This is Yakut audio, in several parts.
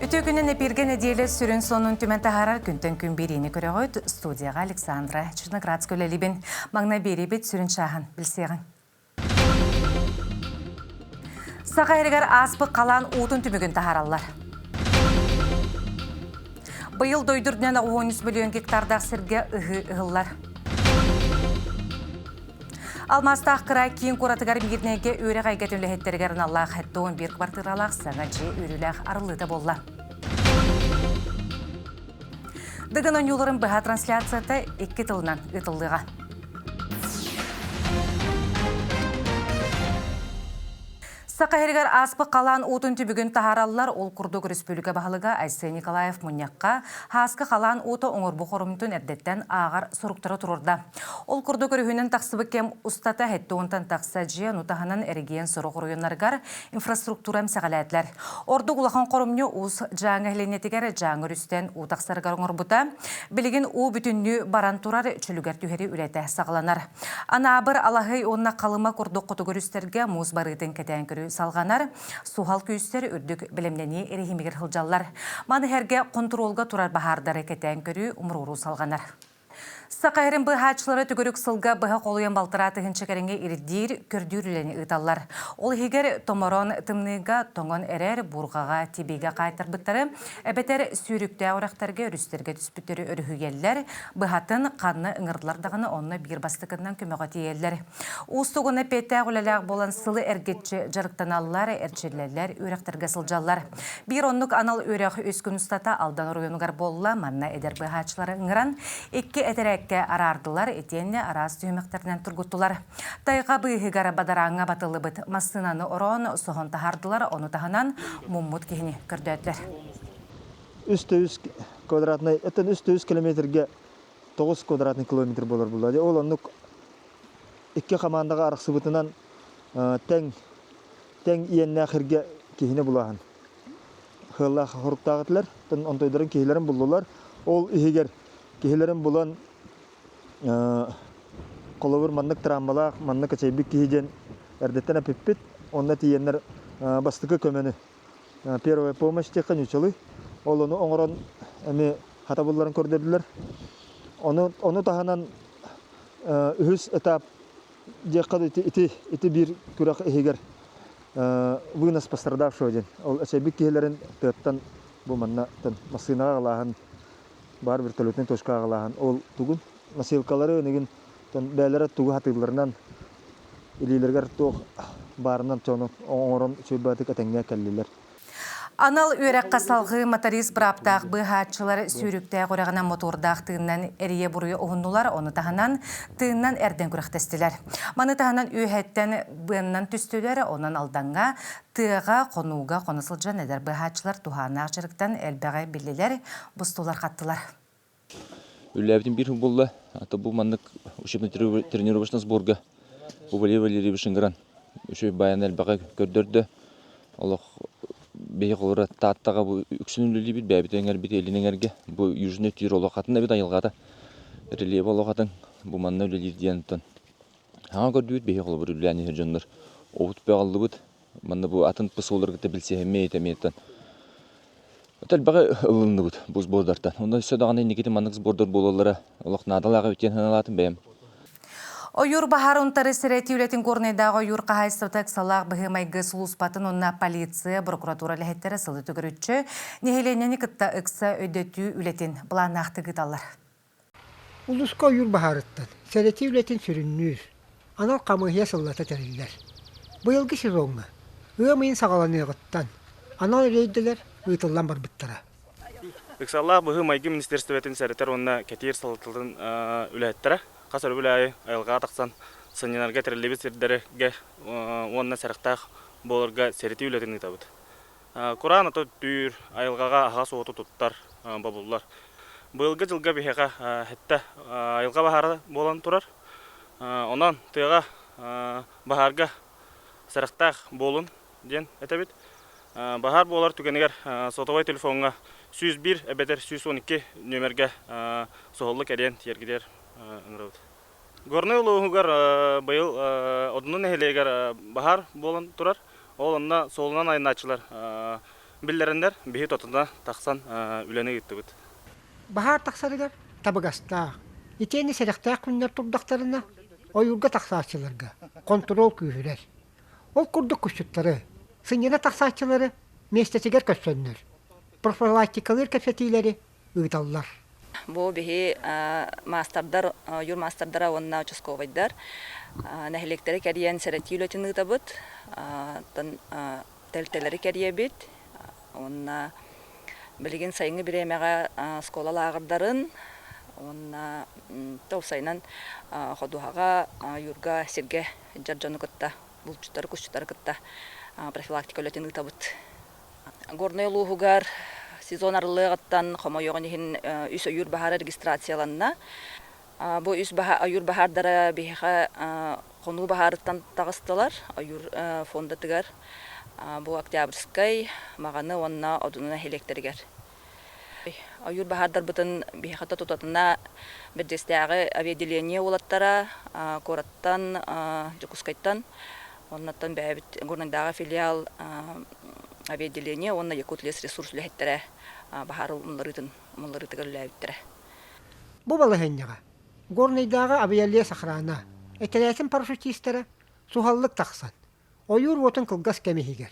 Үтүө күнүн эпиргэ нэдиэлэ сүрүн сонун түмэн таһаарар күнтэн күн биэриини көрөҕүт. Студияҕа Александра Черноградская үлэлиибин. Маҥнай биэриибит сүрүн чааһын билсиэҕиҥ. Саха сиригэр ааспыт халаан уутун түмүгүн таһаараллар. Быйыл дойду үрдүнэн 13 миллион гектардаах сиргэ ыһыы ыһыллар. Алмаастаах кыраай киин куоратыгар Мирнэйгэ үөрэх эйгэтин үлэһиттэригэр аналлаах 71 квартиралаах саҥа дьиэ үөрүүлээх арыллыыта буолла. Дыгын оонньууларын быһа трансляцията икки тылынан ыытыллыаҕа. Саха сиригэр ааспыт халаан уутун түбүгүн таһаараллар. Ол курдук республика баһылыга Айсен Николаев мунньахха Һааскы халаан уута оҥорбу хорумтун эрдэттэн ааҕар соруктары туруорда. Ол курдук өрүһүнэн тахсыбыт кэм устата 70-тан тахса дьиэ, ону таһынан эрэгийиэн сорох оройуоннарыгар инфраструктура эмсэҕэлээтилэр. Ордук улахан хорумньу Уус Дьааҥы нэһилиэнньэтигэр Дьааҥы өрүстэн уу тахсарыгар оҥорбута. Билигин уу бүтүннүү баран турар чөлүгэр түһэрии үлэтэ саҕаланар. Анаабыр, Алаһый уонна Халыма курдук хотугу өрүстэргэ муус барыытын кэтээн көрүү салҕанар. Суһал күүстэр үрдүк бэлэмнэнии эрэһиимигэр сылдьаллар. Маны сэргэ хонтуруолга турар баһаардары кэтээн көрүү умуруоруу салҕанар. Саха сирин быыһааччылара төгүрүк сылга быһа холуйан балтараа тыһыынча кэриҥэ ирдиир, көрдүүр үлэни ыыталлар. Ол иһигэр томорон тымныыга тоҥон эрэр, буурҕаҕа, тибиигэ хаайтарбыттары, эбэтэр сүүрүктээх үрэхтэргэ, өрүстэргэ түспүттэри өрүһүйэллэр, быһатын ханна ыҥырдылар даҕаны онно биир бастакыннан көмөҕө тиийэллэр. Уустугун эппиэттээх үлэлээх буолан сылы эргиччи дьарыктаналлар, эрчиллэллэр, үөрэхтэргэ сылдьаллар. Биир оннук анал үөрэх үс күн устата Алдан оройуонугар буолла. Манна эдэр быыһааччылары ыҥыран, икки этэрээккэ араардылар, итиэннэ араас түһүмэхтэринэн тургуттулар. Тайҕа быыһыгар бадарааҥҥа батыллыбыт массыынаны ороон, соһон таһаардылар, ону таһынан муммут киһини көрдөөтүлэр. Үс үс квадратный, это үс үс километрге 9 квадратный километр болар була. Ол оннук икки командаға арахсыбытынан тең Тэҥ иэннээх сиргэ киһини булааһын. Сыаллаах соруктаах этилэр. Онтойдорун киһилэрин буллулар. Ол иһигэр киһилэрин булан холобур маннык травмалаах, маннык эчэйбит киһи диэн эрдэттэн эпиппит. Онно тиийэннэр бастакы көмөнү первая помощь диэххэ ньучалыы. Ол ону оҥорон эмиэ хатабылларын көрдөрдүлэр. Ону, ону таһынан үһүс этап диэххэ ити, ити, ити биир күрэх иһигэр вынос пострадавшего диэн ол эчэйбит киһилэрин тыаттан бу манна массыынаҕа аҕалааһын баар вертолетнай точкаҕа аҕалааһын ол тугун носилкалары өнүгүн бэйэлэрэ тугу хатыылларынан илиилэригэр туох баарынан чону оҥорон үчүгэй этэҥҥэ кэллилэр. Анал үөрэххэ салҕыы моторист бырааптаах быыһааччылар сүүрүктээх үрэҕинэн мотуордаах тыыннан эрийэ-буруйа уһуннулар, ону таһынан тыыннан эрдэн күрэхтэстилэр. Маны таһынан үөһэттэн быаннан түстүлэр, онон Алдаҥҥа тыаҕа, хонууга хоно сылдьан эдэр быыһааччылар туһааннаах дьарыктан элбэҕи биллилэр, бустулар-хаттылар. Үлэлээбитим биир буолла. А бу маннык учебно-тренировочный сборга бу Валерий Валерьевич ыҥыран үчүгэй баян элбэҕи көрдөрдө. Олох биһи холобура Тааттаҕа бу үксүн үлэлиибит, бэйэбит эҥэрбит, илин эҥэргэ. Бу южный өттүгэр олох атын эбит айылҕата. Рельеф олох атын. Бу манна үлэлиир диэн оттон хаҥа көрдүүбүт биһи холобур үлэлээн иһэр дьоннор обут бөҕөллубут. Манна бу атын ПСО-лары кытта билсиһэммит эмиэ Элбэҕи ылынныбыт бу сбордартан. Онно өссө даҕаны инникитин маннык сбордар буолаллара олох наадалаах эбит диэн санаалаатым бэйэм. Ойуур баһаар унтары сэрэтии үлэтин Горнайдааҕы ойуур хаһаайыстыбата ыксалаах быһыы-майгы сулууспатын уонна полиция, прокуратура үлэһиттэрэ сылы төгүрүччү нэһилиэнньэни кытта ыкса өйдөтүү үлэтин былааннаахтык ыыталлар. Улууска ойуур баһаарыттан сэрэтии үлэтин сүрүннүүр анал хамыыһыйа сыллата тэриллэр. Быйылгы сезоҥҥа ыам ыйын саҕаланыаҕыттан анал рейдэлэр ыытыллан барбыттара. Ыксаллаах быһыы-майгы министиэристибэтин сэрэтэр уонна кэтиир салалтатын үлэһиттэрэ хас өрөбүл аайы айылҕаҕа тахсан сынньанарга тэриллибит сирдэргэ уонна сэрэхтээх буоларга сэрэтии үлэтин ыытабыт. Кураан ото өттүүр, айылҕаҕа аһаҕас уоту туттар бобуллар. Быйылгы дьылга биһиэхэ сэттэ айылҕа баһаара буолан турар. Онон тыаҕа баһаарга сэрэхтээх буолун диэн этэбит. Баһаар буолар түгэнигэр сотовай телефоҥҥа 101 эбэтэр 112 нүөмэргэ суһаллык эриэн тиэргитэр ыҥырабыт. Горнай улууһугар быйыл Одуну нэһилиэгэр баһаар буолан турар. Ол онно суолунан айаннааччылар биллэрэннэр биһи тотуна тахсан үлэни ыыттыбыт. Баһаар тахсарыгар табыгастаах, итиэннэ сэрэхтээх күннэр турдахтарына, ойуурга тахсааччыларга хонтуруол күүһүрэр. Ол курдук кусчуттары, сынньана тахсааччылары миэстэтигэр көрсөннөр, профилактикалыыр кэпсэтиилэри ыыталлар. Бу биһи маастардар, ойуур маастардара уонна участковайдар нэһилиэктэри кэрийэн сэрэтии үлэтин ыытабыт, тэрилтэлэри кэрийэбит уонна билигин сайыҥҥы бириэмэҕэ оскуола лааҕырдарын уонна уопсайынан ходуһаҕа, ойуурга, сиргэ сылдьар дьону кытта, булчуттары, кусчуттары кытта профилактика үлэтин ыытабыт. Горнай улууһугар сезон арыллыаҕыттан хомойуоҕун иһин үс ойуур баһаара регистрацияланна. Бу үс ойуур баһаардара биһиэхэ хонуу баһаарыттан таҕыстылар ойуур фондатыгар. Бу Октябрьскай, Маҕаны уонна Одуну нэһилиэктэригэр. Ойуур баһаардарбытын биһиэхэ тутатына Бэрдьиэстээҕи авиаотделение уолаттара куораттан, Дьокуускайтан, оннуттан бэйэбит Горнайдааҕы филиал авиаотделение уонна Якутлесресурс үлэһиттэрэ баһаар умулларыытын умулларыытыгар үлэлээбиттэрэ. Бу балаһыанньаҕа Горнайдааҕы авиалес охрана этэрээтин парашютистара суһаллык тахсан, ойуур уотун кылгас кэм иһигэр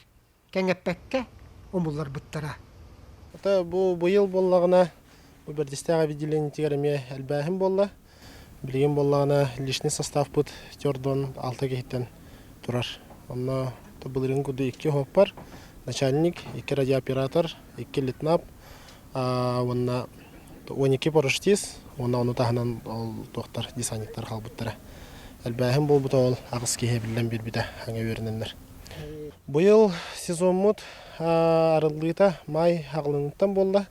кэҥэппэккэ умулларбыттара. Это бу быйыл буоллаҕына бу Бэрдистээх отделениетигэр эмиэ элбээһин буолла. Билигин буоллаҕына личный составпыт төрдөн алта киһиттэн турар. Онно былырыын курдук икки оһоппар, начальник, икки радиооператор, икки литнап уонна 12 парашютист уонна ону таһынан ол туохтар десантниктар хаалбыттара. Элбээһин буолбута ол аҕыс киһи эбиллэн биэрбитэ аҥа үөрэнэннэр. Быйыл сезоммут арыллыыта маай аҕылыныттан буолла.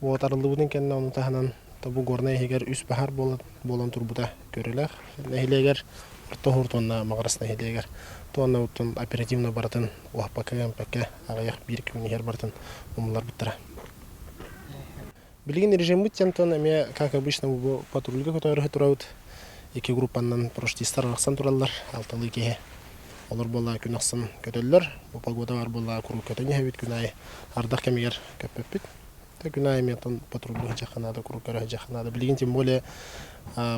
Вот арыллыбытын кэннэ ону таһынан бу Горнай иһигэр үс баһаар буолан турбута көрүлэр. Нэһилиэгэр Орто Уһуурт уонна Маҕарас нэһилиэгэр туонна оттон оперативно барытын уһаппакка-кэмпэккэ аҕыйах биир күн иһэр барытын умулларбыттара. Билигин режиммит тентон эмиэ, как обычно, бу патрульга көтөөрү турабыт. Икки группаннан парашютистар арахсан тураллар, алталыы киһи. Олор буолла күн ахсын көтөллөр. Бу погода бар буолла куруук көтөн иһэбит күн аайы ардах кэмигэр көппөппүт. Күн аайы эмиэ оттон патрульга сылдьыахха наада, куруук көрө сылдьыахха наада. Билигин тем более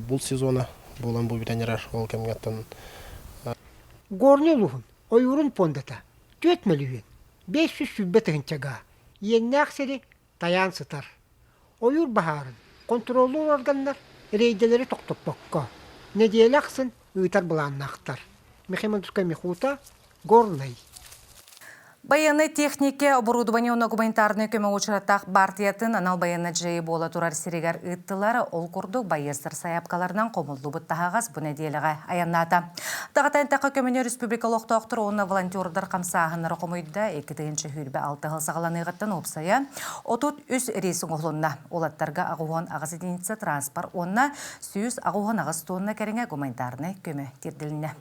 булт сезона буолан бу бүтэн эрэр ол кэмҥэ оттон Горнай улууһун ойуурун пуондата 4 520 тыһыынча иэннээх сири тайаан сытар. Ойуур баһаарын хонтуруоллуур органнар рейдэлэри тохтоппокко, нэдиэлэ ахсын ыытар былааннаахтар. Михаил Михута, Горнай. Байыаннай техникэ, оборудование уонна гуманитарнай көмө уочараттаах баартыйатын анал байыаннай дьайыы буола турар сиригэр ыыттылар. Ол курдук байыастар сайаапкаларынан хомуллубут таһаҕас бу нэдиэлэҕэ айаннаата. Даҕатан эттэххэ, көмөнү республика олохтоохторо уонна волонтердар хамсааһыннара хомуйда. 2026 сыл саҕаланыаҕыттан уопсайа 33 рейс оҥоһулунна. Уолаттарга 88 единица транспорт уонна 188 тонна кэриҥэ гуманитарнай көмө тиэрдилиннэ.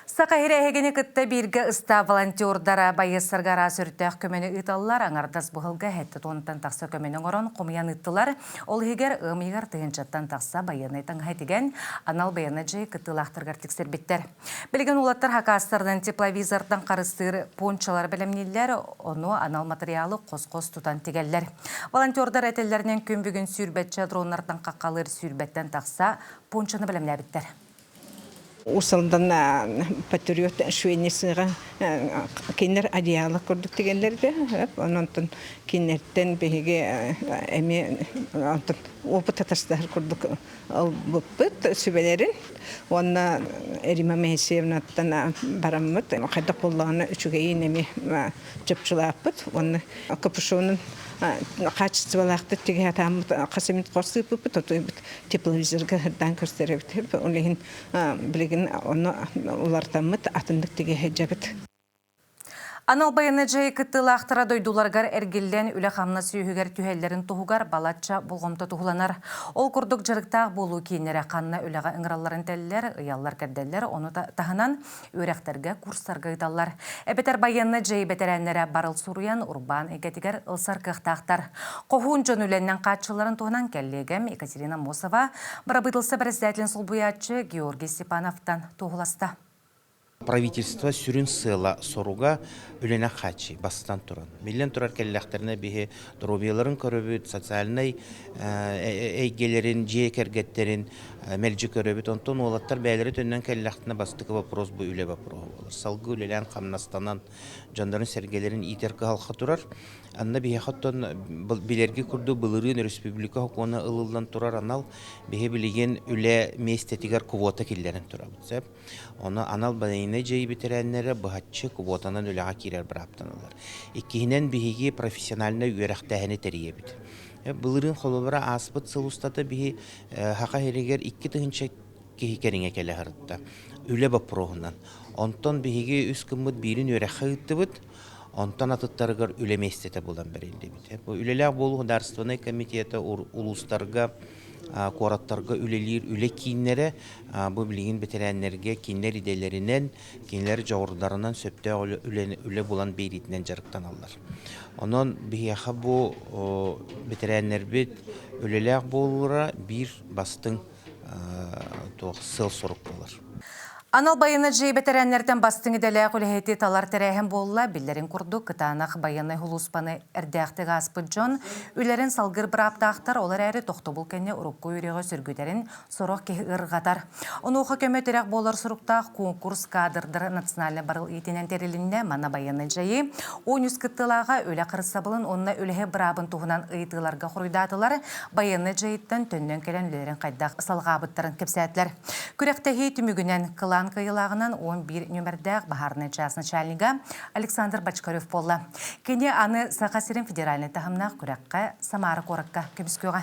Саха сирэ эһигини кытта бииргэ ыстаап волонтердара байыастарга араас өрүттээх көмөнү ыыталлар. Аҥардас быһылга сэттэ туонтан тахса көмөнү оҥорон хомуйан ыыттылар. Ол иһигэр ыам ыйыгар тыһыынчаттан тахса байыаннай таҥаһы тигэн, анал байыаннай дьайыы кыттыылаахтарыгар тиксэрбиттэр. Билигин уолаттар хакаастарынан тепловизортан харыстыыр пончалар бэлэмнииллэр, ону анал матырыйаалы хос-хос тутан тигэллэр. Волонтердар этэллэринэн күн бүгүн сүүрбэччэ дроннартан хаххалыыр сүүрбэттэн тахса пончаны бэлэмнээбиттэр. Усалдан патриот швейницаҕа кинилэр одеяло курдук тигэллэр этэ. Онон кинилэртэн биһиги эмиэ онтон опыт атастаһар курдук ылбыппыт сүбэлэрин. Уонна Рима Моисеевнаттан бараммыт хайдах буоллаҕына үчүгэйин эмиэ чопчулааппыт. Уонна капюшонун хаачыстыбалаахтык тигэ сатааммыт хас эмит хос сыыппыппыт, отуйбут тепловизорга сырдаан көрсөрөбүт. Ол иһин билигин ону уларытаммыт атыннык тигэ сылдьабыт. Анал байыаннай дьайыы кыттыылаахтара дойдуларыгар эргиллэн үлэ-хамнас үөһүгэр түһэллэрин туһугар балачча болҕомто туһуланар. Ол курдук дьарыктаах буолуу кииннэрэ ханна үлэҕэ ыҥыралларын этэллэр, ыйаллар-кэрдэллэр, ону таһынан үөрэхтэргэ, курстарга ыыталлар. Эбэтэр байыаннай дьайыы бэтэрээннэрэ барыл суруйан урбаан эйгэтигэр ылсар кыахтаахтар. Хоһуун дьон үлэннэн хааччылларын туһунан кэллиэгэм Екатерина Мосова, бырабыыталыстыба бэрэссэдээтэлин солбуйааччы Георгий Степановтан туоһуласта. Правительство сүрүн сыала соруга үлэнэн хааччый бастатан туран. Биллэн турар кэллэхтэринэ биһи доруобуйаларын көрөбүт, социальнай эйгэлэрин, дьиэ кэргэттэрин мэлдьи көрөбүт. Онтон уолаттар бэйэлэрэ төннөн кэллэхтэринэ бастакы вопрос бу үлэ вопроһа буолар. Салгыы үлэлээн хамнастанан дьоннорун-сэргэлэрин иитэр кыһалҕа турар. Анна биһиэхэ оттон билэрги курдук былырыын республика сокуона ылыллан турар анал биһи билигин үлэ миэстэтигэр квота киллэрэн турабыт. Сөп. Ону анал байыаннай дьайыы бэтэрээннэрэ быһаччы квотанан үлэҕэ киирэр бырааптаналлар. Иккиһинэн, биһиги профессиональнай үөрэхтээһини тэрийэбит. Былырыын холобура ааспыт сыл устата биһи Саха сиригэр 2000 киһи кэриҥэ кэлэ сырытта. Үлэ боппуруоһунан. Онтон биһиги үс гыммыт биирин үөрэххэ ыыттыбыт, онтон атыттарыгар үлэ миэстэтэ булан бэриллибит. Бу үлэлээх буолуу государственнай комитета улуустарга куораттарга үлэлиир үлэ кииннэрэ бу билигин бэтэрээннэргэ кинилэр идэлэринэн, кинилэр дьоҕурдарынан сөптөөх үлэ булан биэриитинэн дьарыктаналлар. Онон биһиэхэ бу бэтэрээннэрбит үлэлээх буолуулара биир бастыҥ туох сыал-сорук буолар. Анал байыаннай дьиэ бэтэрээннэртэн бастыҥ идэлээх үлэһити талар тэрээһин буолла. Биллэрин курдук, кытаанах байыаннай сулууспаны эрдээхтик ааспыт дьон үлэрин салгыр бырааптаахтар, ол эрээри тохтобул кэннэ урукку үөрэҕи сөргүтэрин сорох киһи ырҕатар. Онуоха көмө-тирэх буолар суруктаах конкурс кадрдара национальнай барыл иитинэн тэрилиннэ. Манна байыаннай дьайыы 13 кыттыылааҕа үлэ харыстабылын уонна үлэһит быраабын туһунан ыйытыыларга хоруйдаатылар, байыаннай дьайыыттан төннөн кэлэн үлэлэрин хайдах салҕаабыттарын кэпсээтилэр. Күрэхтэһии түмүгүнэн кылаан кыайыылааҕынан 11 нүөмэрдээх баһаарынай чаас начальнига Александр Бочкарев буолла. Кини аны Саха сирин федеральнай таһымнаах күрэххэ Самара куоракка көмүскүөҕэ.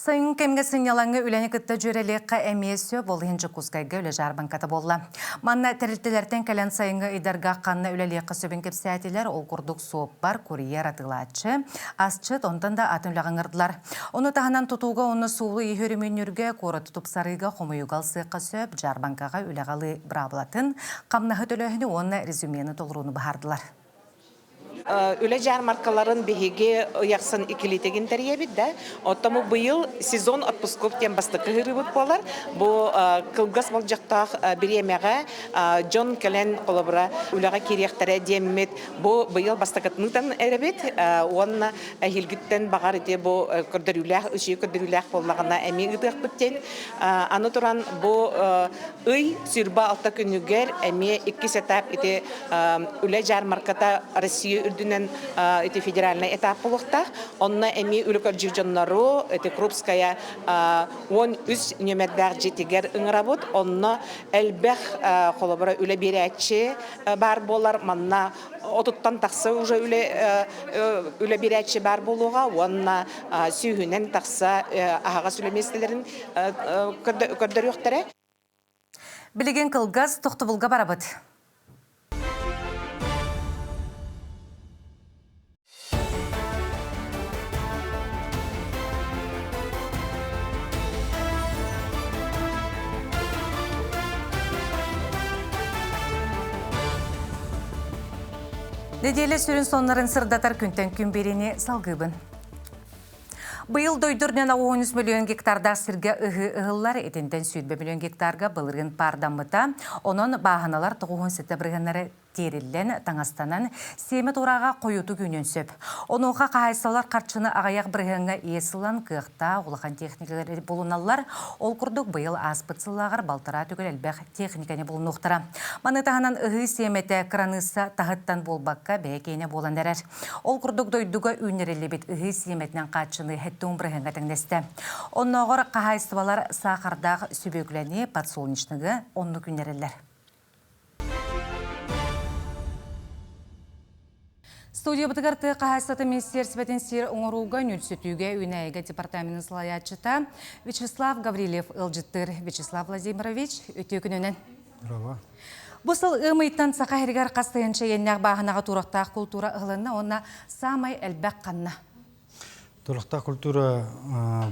Сайын кэмҥэ сынньалаҥҥа үлэни кытта дьүөрэлиэххэ эмиэ сөп, ол иһин Дьокуускайга үлэ дьаарбаҥката буолла. Манна тэрилтэлэртэн кэлэн сайыҥҥы ыйдарга ханна үлэлиэххэ сөбүн кэпсээтилэр, ол курдук суоппар, курьер атыылааччы, асчыт, онтон да атын үлэҕэ ыҥырдылар. Ону таһынан тутууга уонна суолу иһи өрөмүөннүүргэ, куораты тупсарыыга хомуйууга ылсыахха сөп, дьаарбаҥкаҕа үлэҕэ ылыы быраабылатын, хамнаһы төлөөһүнү уонна резюмены толорууну быһаардылар. Үлэ дьаармаркаларын биһиги ыйахсын иккилиитигин тэрийэбит да. Оттон быйыл сезон отпусков диэн бастакы ыһырыыбыт буолар. Бу кылгас болдьохтоох бириэмэҕэ дьон кэлэн холобура үлэҕэ киириэхтэрэ диэммит бу быйыл бастакытын эрэбит уонна эһиилгиттэн баҕар ити бу көрдөрүүлээх үчүгэй көрдөрүүлээх буоллаҕына эмиэ ыытыахпыт диэн аны туран бу ый 26 күнүгэр эмиэ иккис этап ити үлэ дьаармарката Россия үрдүнэн ити федеральный этап буолуохтаах онно эмиэ үлэ көрдүүр дьоннору ити Крупская 13 нүөмэрдээх дьиэтигэр ыҥырабыт онно элбэх холобура үлэ биэрээччи баар буолар манна отуттан тахса уже үлэ үлэ биэрээччи баар буолуоҕа уонна сүүһүнэн тахса аһаҕас үлэ миэстэлэрин көрдөрүөхтэрэ. Билигин кылгас тохтобулга барабыт. Нэдиэлэ сүрүн соннарын сырдатар күнтэн күн биэриини салгыыбын. Быйыл дойду үрдүнэн 13 миллион гектардаах сиргэ ыһыы ыһыллар, итинтэн 20 миллион гектарга былырыын паардаммыта. Онон бааһыналар 97 бырыһыаннары тиэриллэн, таҥастанан, сиэмэ туурааҕа хойутук үүнүөн сөп. Онуоха хаһаайыстыбалар харчыны аҕыйах бырыһыаҥҥа иэс ылан, кыахтаах улахан техникалары булуналлар. Ол курдук, быйыл ааспыт сыллааҕар балтараа төгүл элбэх техниканы булунуохтара. Маны таһынан ыһыы сиэмэтэ кыраныысса таһыттан буолбакка, бэйэ киэнэ буолан эрэр. Ол курдук дойдуга үүннэриллибит ыһыы сиэмэтинэн хааччыныы 70 бырыһыаҥҥа тэҥнэстэ. Оннооҕор хаһаайыстыбалар саахардаах сүбүөкүлэни, подсолнечныгы оннук үүннэрэллэр. Студиябытыгар тыа хаһаайыстыбатын министиэристибэтин сир оҥорууга нүлсүтүүгэ үүнээйигэ департаменын салайааччыта Вячеслав Гаврильев ыалдьыттыыр. Вячеслав Владимирович, үтүө күнүнэн. Здорово. Бу сыл ыам ыйтан Саха сиригэр хас тыһыынча иэннээх бааһынаҕа туурахтаах култуура ыһылынна уонна саамай элбэх ханна? Туурахтаах культура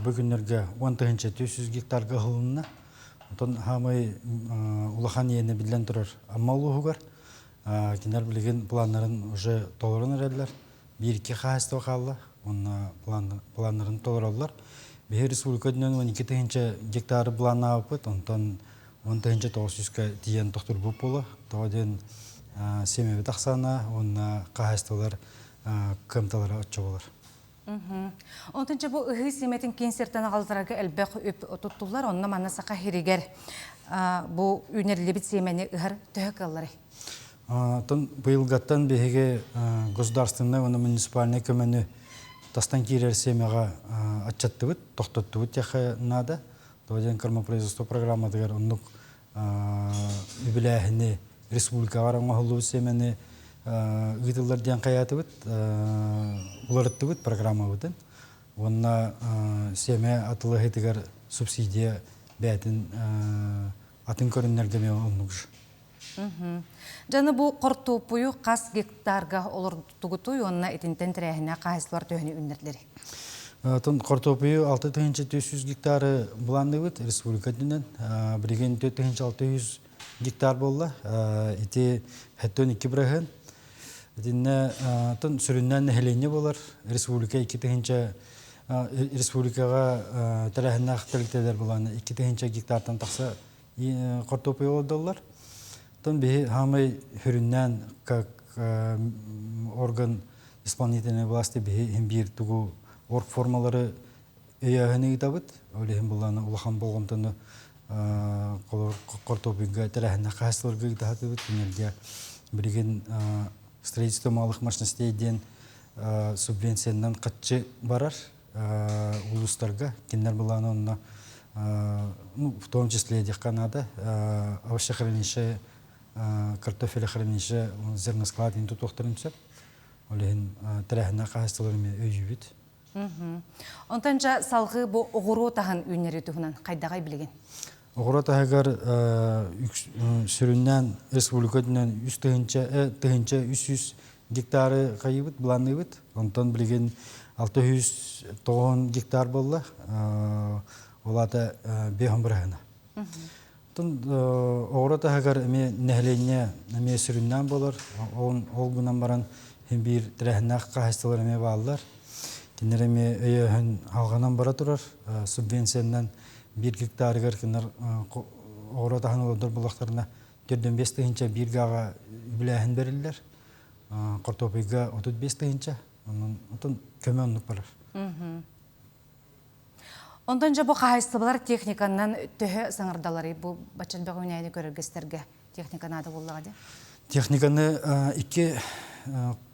бу күннэргэ 10 400 гектарга ыһылынна. Онтон хаамай улахан иэнэ биллэн турар Амма улууһугар. Кинилэр билигин планнарын уже толорон эрэллэр. Биир-икки хаһаайыстыба хаалла. Онно планнарын толороллор. Биһи республика үрдүнэн 12 тыһыынча гектары планнаабыппыт. Онтон 10 900-ка тиийэн тохтурбут буола. Тоҕо диэн семьябыт ахсаана уонна хаһаайыстыбалар кыамталара оччо болар. Онтон дьэ бу ыһыы сиэмэтин киин сиртэн аҕалдарарга элбэх үп туттуллар. Онно манна саха сиригэр бу үүнэриллибит сиэмэни ыһар төһө кыалларый? Оттон быйылгаттан биһиги государственнай уонна муниципальнай көмөнү тастан киирэр сиэмэҕэ аччаттыбыт, тохтоттубут диэххэ наада. Тоҕо диэн кормопроизводство программатыгар оннук үбүлээһини республикаҕа оҥоһуллубут сиэмэни ыытыллар диэн хайаатыбыт, уларыттыбыт программабытын. Уонна сиэмэ атылаһыытыгар субсидия бэйэтин атын көрүҥнэргэ эмиэ оннук же. Дьаны бу хортуоппуйу хас гектарга олордугутуй уонна итинтэн тэрээһинэ хаһайсылар төһөнү үннэрдилэр? Тон хортуоппуйу 6400 гектары былаанныыбыт республика үрдүнэн. Билигин 4600 гектар буолла. Ити 72 бырыһын. Итиннэ тон сүрүннээн нэһилиэнньэ буолар. Республика 2000 республикаҕа тэрээһиннээх тэрилтэлэр былааны 2000 гектартан тахса хортуоппуй олордоллор. Оттон биһи хаамай сүрүннээн как орган исполнительной власти биһи иһин биир тугу орг формалары өйөөһүн ыытабыт. Ол иһин буллааны улахан болҕомтону хортуоппуйга тэрээһиннээх хаһаайыстыбаларга ыытаһатыбыт. Кинилэргэ билигин строительство малых мощностей диэн субвенциянан хаччы барар улуустарга. Кинилэр былааны онно ну, в том числе диэххэ наада овощехранилище, картофелехранилище, зерносклад иһин тутуохтарын сөп. Ол иһин тэрээһиннээх хаһаайыстыбалар эмиэ өйүүбүт. Онтон дьэ салгыы бу оҕуруот аһын үүннэрии туһунан хайдаҕай билигин? Оҕуруот аһыгар сүрүннээн республика үрдүнэн 3 300 гектары хайыыбыт, былаанныыбыт. Онтон билигин 690 гектар буолла. Ол аата 5 бырыһына. Оттон оҕуруот аһыгар эмиэ нэһилиэнньэ эмиэ сүрүннээн буолар. Ол гынан баран биир тэрээһиннээх хаһаайыстыбалар эмиэ бааллар. Кинилэр эмиэ өйөөһүн алҕанан бара турар. Субвенциянан биир гектарыгар кинилэр оҕуруот аһын олордор буоллахтарына 45 тыһыынча биир гаҕа үбүлээһин бэриллэр. Хортуопуйга 35 тыһыынча. Онон отон көмө оннук барар. Онтон дьэ бу хаһаайыстыбалар техниканан төһө саҥардаларый бу бачча үүнээйини көрөргө техника наада буоллаҕа дии? Техниканы икки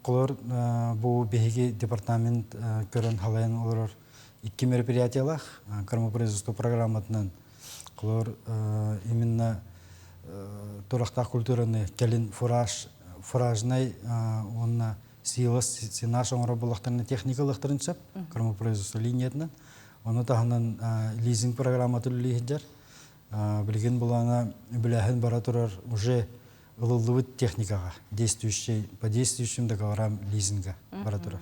холор бу биһиги департамент көрөн халайан олорор икки мероприятиялаах кормопроизводство программатынан холор именно турахтаах культураны кэлин фураж фуражнай уонна силос сенаж оҥорор буоллахтарына техника ылыахтарын сөп кормопроизводство линиятынан ону таһынан лизинг программатын үлэлиир билигин булаана үбүлээһин бара турар уже ылыллыбыт техникаҕа действующий по действующим договорам лизинга бара турар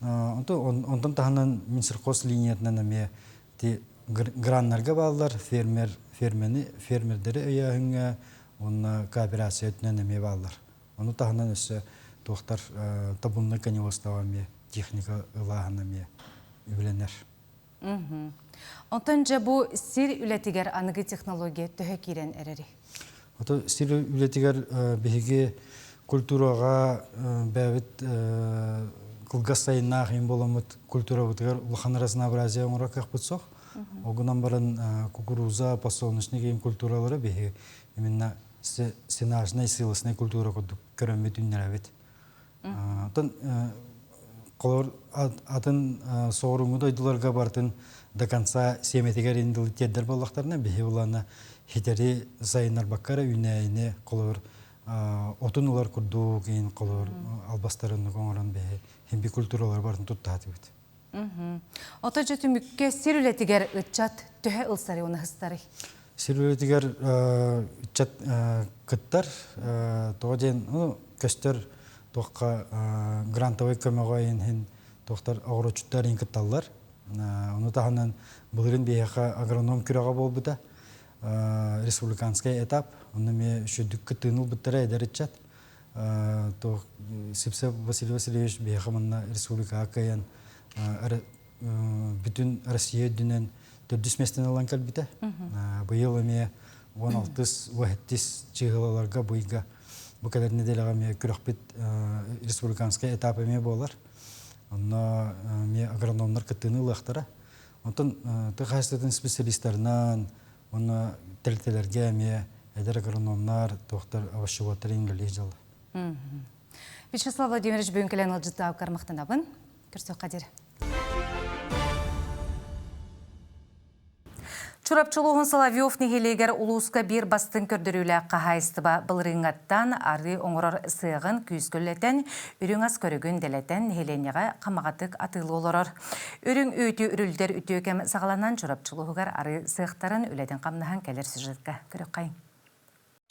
онтон таһынан Минсельхоз линиятынан эмиэ ти граннарга бааллар фермер фермени фермердэри өйөөһүҥҥэ уонна кооперация өттүнэн эмиэ бааллар ону таһынан өссө туохтар табунный коневозтоҕо эмиэ техника ылааһын эмиэ үбүлэнэр. Онтон дьэ бу сир үлэтигэр аныгы технология төһө киирэн эрэрий? Ото сир үлэтигэр биһиги культураҕа бэйэбит кылгас сайыннаах им буоламмыт культурабытыгар улахан разнообразие оҥоро кыахпыт суох. Ол гынан баран кукуруза, подсолнечник им культуралары биһиги именно сенажнай, силосный культура курдук көрөммүт үүннэрэбит. Оттон холор атын соҕурууҥҥу дойдуларга барытын до конца сиэмэтигэр индыл тиэрдэр буоллахтарына биһи улаана хитэри сайыннарбакка эрэ үүнээйини холобур отун ылар курдук иин холобур албастарын оҥорон биһи химби культуралары барытын туттаатыбыт. Ото дьэ түмүккэ сир үлэтигэр ыччат төһө ылсарый уонна ыһыстарый? Сир үлэтигэр ыччат кыттар. Тоҕо диэн көстөр туохха грантовай көмөҕө иһин туохтар оҕуручуттар иһин кытталлар. Ону таһынан былырыын биһиэхэ агроном күрэҕэ буолбута. Республиканскай этап. Онно эмиэ үчүгдүк кыттыыны ылбыттара эдэр ыччат. Туох Сипсев Василий Васильевич биһиэхэ манна республикаҕа кыайан бүтүн Россия үрдүнэн төрдүс миэстэни ылан кэлбитэ. Быйыл эмиэ 16 17 чыыһылаларга быйга бу кэлэр нэдиэлэҕэ эмиэ күрэхпит республиканскай этап эмиэ буолар. Онно эмиэ агрономнар кыттыыны ылыахтара. Онтон тыа хаһаайыстыбатын специалистарынан уонна тэрилтэлэргэ эмиэ эдэр агрономнар, туохтар овощеводтар иҥгэлии дьалла. Вячеслав Владимирович бүгүн кэлэн ыалдьыттаабыккар махтанабын. Көрсүөххэ диэри. Чурапчы улууһун Соловьев нэһилиэгэр улууска биир бастыҥ көрдөрүүлээх хаһаайыстыба былырыыҥҥаттан арыы оҥорор сыаҕын күүскэ үлэлэтэн, үрүҥ ас көрүгүн дэлэтэн нэһилиэнньэҕэ хамаҕатык атыылыы олорор. Үрүҥ үүтү үрүлдэр үтүө кэм саҕаланан Чурапчы улууһугар арыы сыахтарын үлэтин-хамнаһын кэлэр сюжетка көрүөххэйиҥ.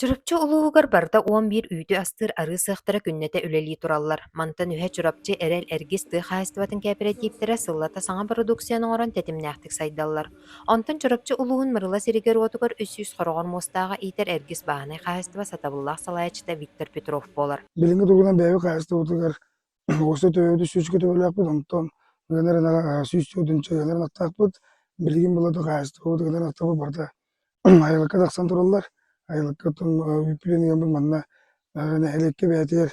Чурапчы улууһугар барыта 11 үүтү астыыр арыы сыахтара күннэтэ үлэлии тураллар. Мантан үһэ Чурапчы, Эрэл, Эргис тыа хаһаайыстыбатын кээпэрэтииптэрэ сыллата саҥа бородууксуйаны оҥорон тэтимнээхтик сайдаллар. Онтон Чурапчы улууһун Мырыла сиригэр-уотугар 300 хороҕор муостааҕы иитэр Эргис бааһынай хаһаайыстыба сатабыллаах салайааччыта Виктор Петров буолар. Билиҥҥи туругунан бэйэбит хаһаайыстыбабытыгар Оҕуста төбөбүтү сүүскэ төбөлөөхпүт, онтон ыанар ынаҕа 100 уонча ыанар ынахтаахпыт. Билигин була хаһаайыстыбабыт ыанар ынахтарбыт барыта айылыкка тахсан тураллар. Айылыкка оттон үүппүтүн ыаммыт манна нэһилиэккэ бэйэтигэр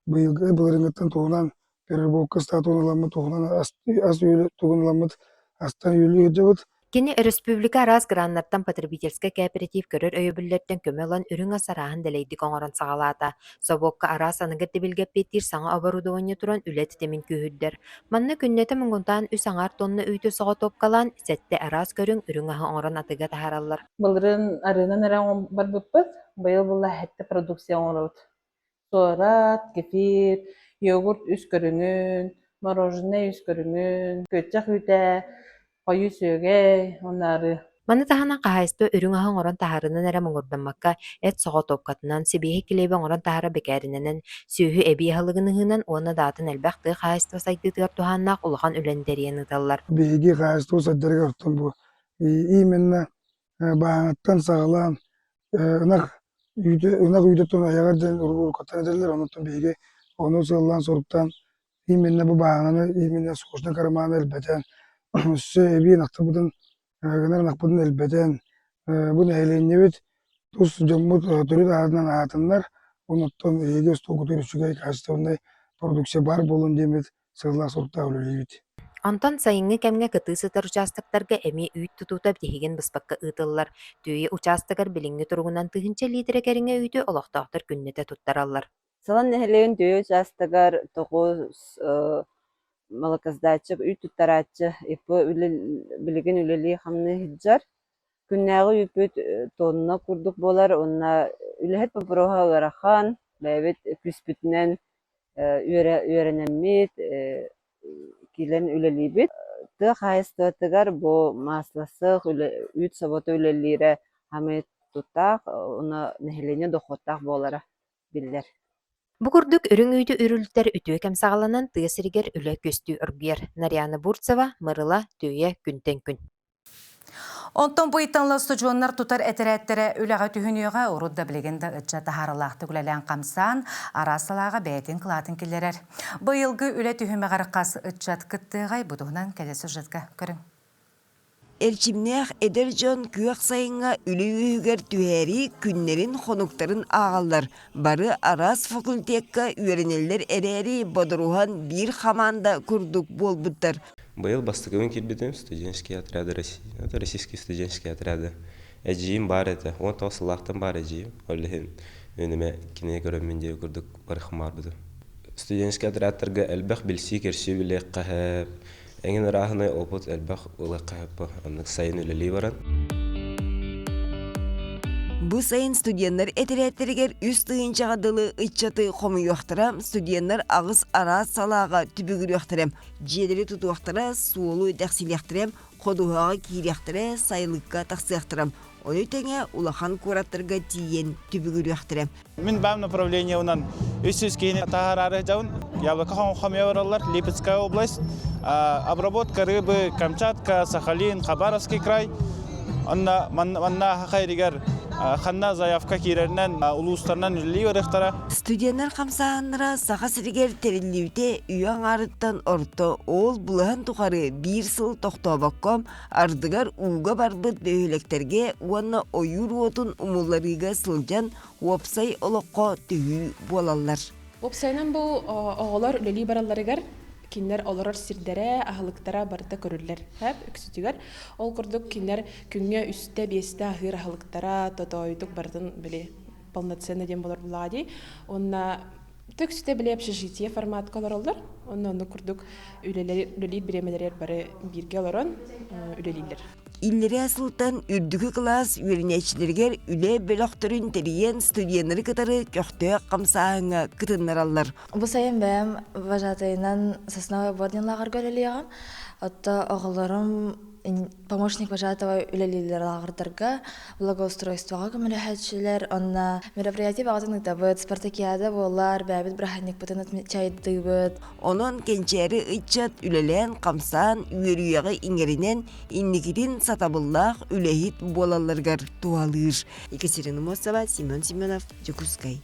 быйылгы былырыыҥҥыттан туһунан переработка статуһун ыламмыт туһунан ас-үөл тугун ыламмыт астан үөлүү сылдьабыт. Кини өрөспүүбүлүкэ араас граннартан потребительскай кооператив көрөр өйөбүллэртэн көмө ылан үрүҥ ас арааһын дэлэйдик оҥорон саҕалаата. Собуокка араас аныгы ирдэбилгэ эппиэттиир саҥа оборудование туран үлэ тэтимин күүһүрдэр. Манна күннэтэ муҥутаан үс аҥаар тонна үүтү соҕотуопкалаан, сэттэ араас көрүҥ үрүҥ аһы оҥорон атыыга таһаараллар. Былырыын арыынан эрэ барбыппыт, быйыл буолла сэттэ продукция оҥоробут. Суорат, кефир, йогурт үс көрүҥүн, мороженай үс көрүҥүн, күөччэх үүтэ, хойуу сүөгэй уонна арыы. Маны таһынан хаһаайыстыба үрүҥ аһы оҥорон таһаарыынан эрэ муҥурдаммакка, эт соҕотуопкатынан, сибиэһэй килиэби оҥорон таһаарар бэкээринэнэн, сүөһү эбии аһылыгын ыһыынан уонна да атын элбэх тыа хаһаайыстыба сайдыытыгар туһааннаах улахан үлэни тэрийэн ыыталлар. Биһиги хаһаайыстыба сайдарыгар оттон бу именно бааһынаттан саҕалаан ынах үүтэ ынах үүтэ айаҕар диэн уруккаттан этэллэр онуттан биһиги ону сыаллаан-соруктаан именно бу бааһынаны именно сложный карманы элбэтэн өссө эбии ынахтарбытын гынар ынахпытын элбэтэн бу нэһилиэнньэбит тус дьоммут төрүт аатынан аатыннар онуттан эһиги остуолгутугар үчүгэй качественнай продукция баар буоллун диэммит сыаллаах-соруктаах үлэлиибит. Онтон сайыҥҥы кэмҥэ кытыы сытар учаастактарга эмиэ үүт тутуута тиһигин быспакка ыытыллар. Түүйэ учаастагар билиҥҥи туругунан тыһыынча лиитирэ кэриҥэ үүтү олохтоохтор күннэтэ туттараллар. Сылан нэһилиэгин Түүйэ учаастагар тоҕус молокосдатчик, үүт туттарааччы ИП билигин үлэлии-хамныы сылдьар. Күннээҕи үүппүт тонна курдук буолар уонна үлэһит боппуруоһа ыарахан, бэйэбит күүспүтүнэн үөрэнэммит, киирэн үлэлиибит. Тыа хаһаайыстыбатыгар бу маасласых, үүт собото үлэлиирэ саамай тутаах уонна нэһилиэнньэ дохуоттаах буолара биллэр. Бу курдук үрүҥ үүтү үрүлүтэр үтүө кэм саҕаланан тыа сиригэр үлэ күөстүү оргуйар. Нарьяна Бурцева, Мырыла, Түүйэ, Күнтэн күн. Онтон бу ыйтан устудьуоннар тутар этэрээттэрэ үлэҕэ түһүнүөҕэ, урут да билигин да ыччат таһаарыылаахтык үлэлээн-хамсаан, араас салааҕа бэйэтин кылаатын киллэрэр. Быйылгы үлэ түһүмэҕэр хас ыччат кыттыаҕай бу туһунан кэлэ сюжетка көрүҥ. Эрчимнээх эдэр дьон күөх сайыҥҥа үлэ үөһүгэр түһээри күннэрин-хонуктарын ааҕаллар. Бары араас факультекка үөрэнэллэр эрээри бодоруһан биир хамаанда курдук буолбуттар. Быйыл бастакыбын киирбитим студенческие отряды России. Это российские студенческие отряды. Эдьиийим баар этэ. 19 сыллаахтан баар эдьиийим. Ол иһин үнүмэ кинини көрөммүн диэби курдук барыхым баарбытым. Студенческие отрядтарга элбэх билсии-көрсүү билиэххэ сөп. Эҥин ырааһынай опыт элбэх ылыахха сөп. Оннук сайын үлэлии баран. Бу сайын студеннар этэрээттэригэр үс тыһыынчаҕа дылы ыччаты хомуйуохтара, студеннар аҕыс араас салааҕа түбүгүрүөхтэрэ. Дьиэлэри тутуохтара, суолу дэхсилиэхтэрэ, ходуһаҕа киириэхтэрэ, сайылыкка тахсыахтара. Ону тэҥэ улахан куораттарга тиийэн түбүгүрүөхтэрэ. Мин баам направлениеынан 300 киһини таһаараары дьабын. Яблоко хомуйа бараллар, Липецкая область. Обработка рыбы, Камчатка, Сахалин, Хабаровский край. Онно манна хайригер Ханна заявка киирэринэн улуустарынан үлэлии барыахтара. Студеннар хамсааһыннара Саха сиригэр тэриллибитэ үйэ аҥаарыттан орто ол былаһын тухары биир сыл тохтообокко ардыгар ууга барбыт бөһүөлэктэргэ уонна ойуур уотун умулларыыга сылдьан уопсай олоххо төһүү буолаллар. Уопсайынан бу оҕолор үлэлии баралларыгар кинилэр олорор сирдэрэ, аһылыктара барыта көрүллэр хэп үксүтүгэр. Ол курдук кинилэр күҥҥэ үстэ, биэстэ аһыыр аһылыктара тотоойутук барытын били полноценно диэн болор буллаҕа дии. Уонна үксүтэ били общежитие форматка олороллор. Онно оннук курдук үлэлиир бириэмэлэригэр бары бииргэ олорон үлэлииллэр. Иллэрээ сылтан үрдүкү кылаас үөрэнээччилэригэр үлэ бөлөхтөрүн тэрийэн студеннары кытары көхтөөх хамсааһыҥҥа кытыннараллар. Бу сайын бэйэм вожатайынан Сосновый бор диэн лааҕырга үлэлиэҕим. Отто оҕолорум помощник вожатого үлэлииллэр лааҕырдарга, благоустройствоҕа көмөлөһөөччүлэр, онно мероприятие баҕатын ыытабыт, спартакиада буолар, бэйэбит бырааһынньыкпытын отмечайдыыбыт. Онон кэнчээри ыччат үлэлээн-хамсаан, үөрүйэҕи иҥэринэн, инникитин сатабыллаах үлэһит буолалларыгар туһалыыр. Екатерина Мосова, Семен Семенов, Дьокуускай.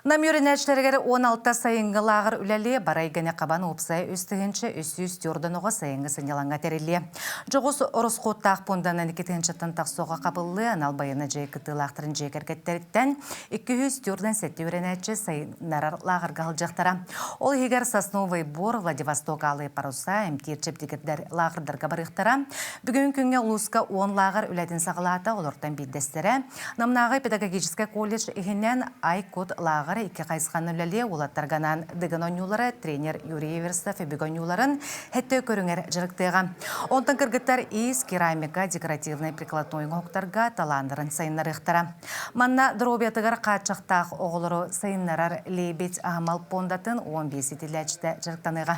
Нам үөрэнээччилэригэр 16 сайыҥҥы лааҕыр үлэлиэ, барайганы хабан уопсай 3304 оҕо сайыҥҥы сынньалаҥҥа тэриллиэ. Дьоҕус ороскуоттаах пуонданан 2 тыһыынчаттан тахса оҕо хабыллыа, анал байыаннай дьиэ кыттыылаахтарын дьиэ кэргэттэриттэн 247 үөрэнээччи сайыннарар лааҕырга сылдьыахтара. Ол иһигэр Сосновый Бор, Владивосток Алые паруса, эмтиир чэбдигирдэр лааҕырдарга барыахтара. Бүгүн күҥҥэ улууска 10 лааҕыр үлэтин саҕалаата, олортон биирдэстэрэ Намнааҕы педагогическай колледж иһинэн Ай-Кут лааҕыр икки хайысханы үлэлиэ уолаттарганан Дыгын оонньуулара тренер Юрий Эверстов өбүгэ оонньууларын хэттэ көрүҥэр дьарыктыаҕа. Онтон кыргыттар иис, керамика, декоративнай прикладной оҥоһуктарга талааннарын сайыннарыахтара. Манна доруобуйатыгар хааччахтаах оҕолору сайыннарар Лебедь аһымал пуондатын 15 иитиллээччитэ дьарыктаныаҕа.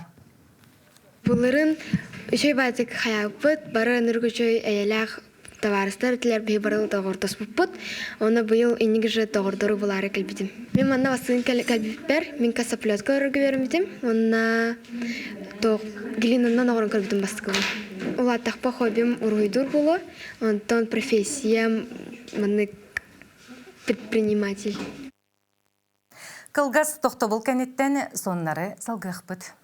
Былырын үчүгэй баайдык хайаабыппыт, бары ынырык үчүгэй эйэлээх табаарыстар этилэр, биһи бары доҕордоспуппут. Онно быйыл инник же доҕордору булаары кэлбитим. Мин манна бастыын кэлбиппэр, мин косоплетка көрөргө үөрэммитим. Уонна туох глинаннан оҕорон көрбүтүм бастакыбын. Улааттахпа хоббим уруһуйдуур буолуо. Онтон профессиям маннык предприниматель. Кылгас тохтобул кэнниттэн соннары салгыахпыт.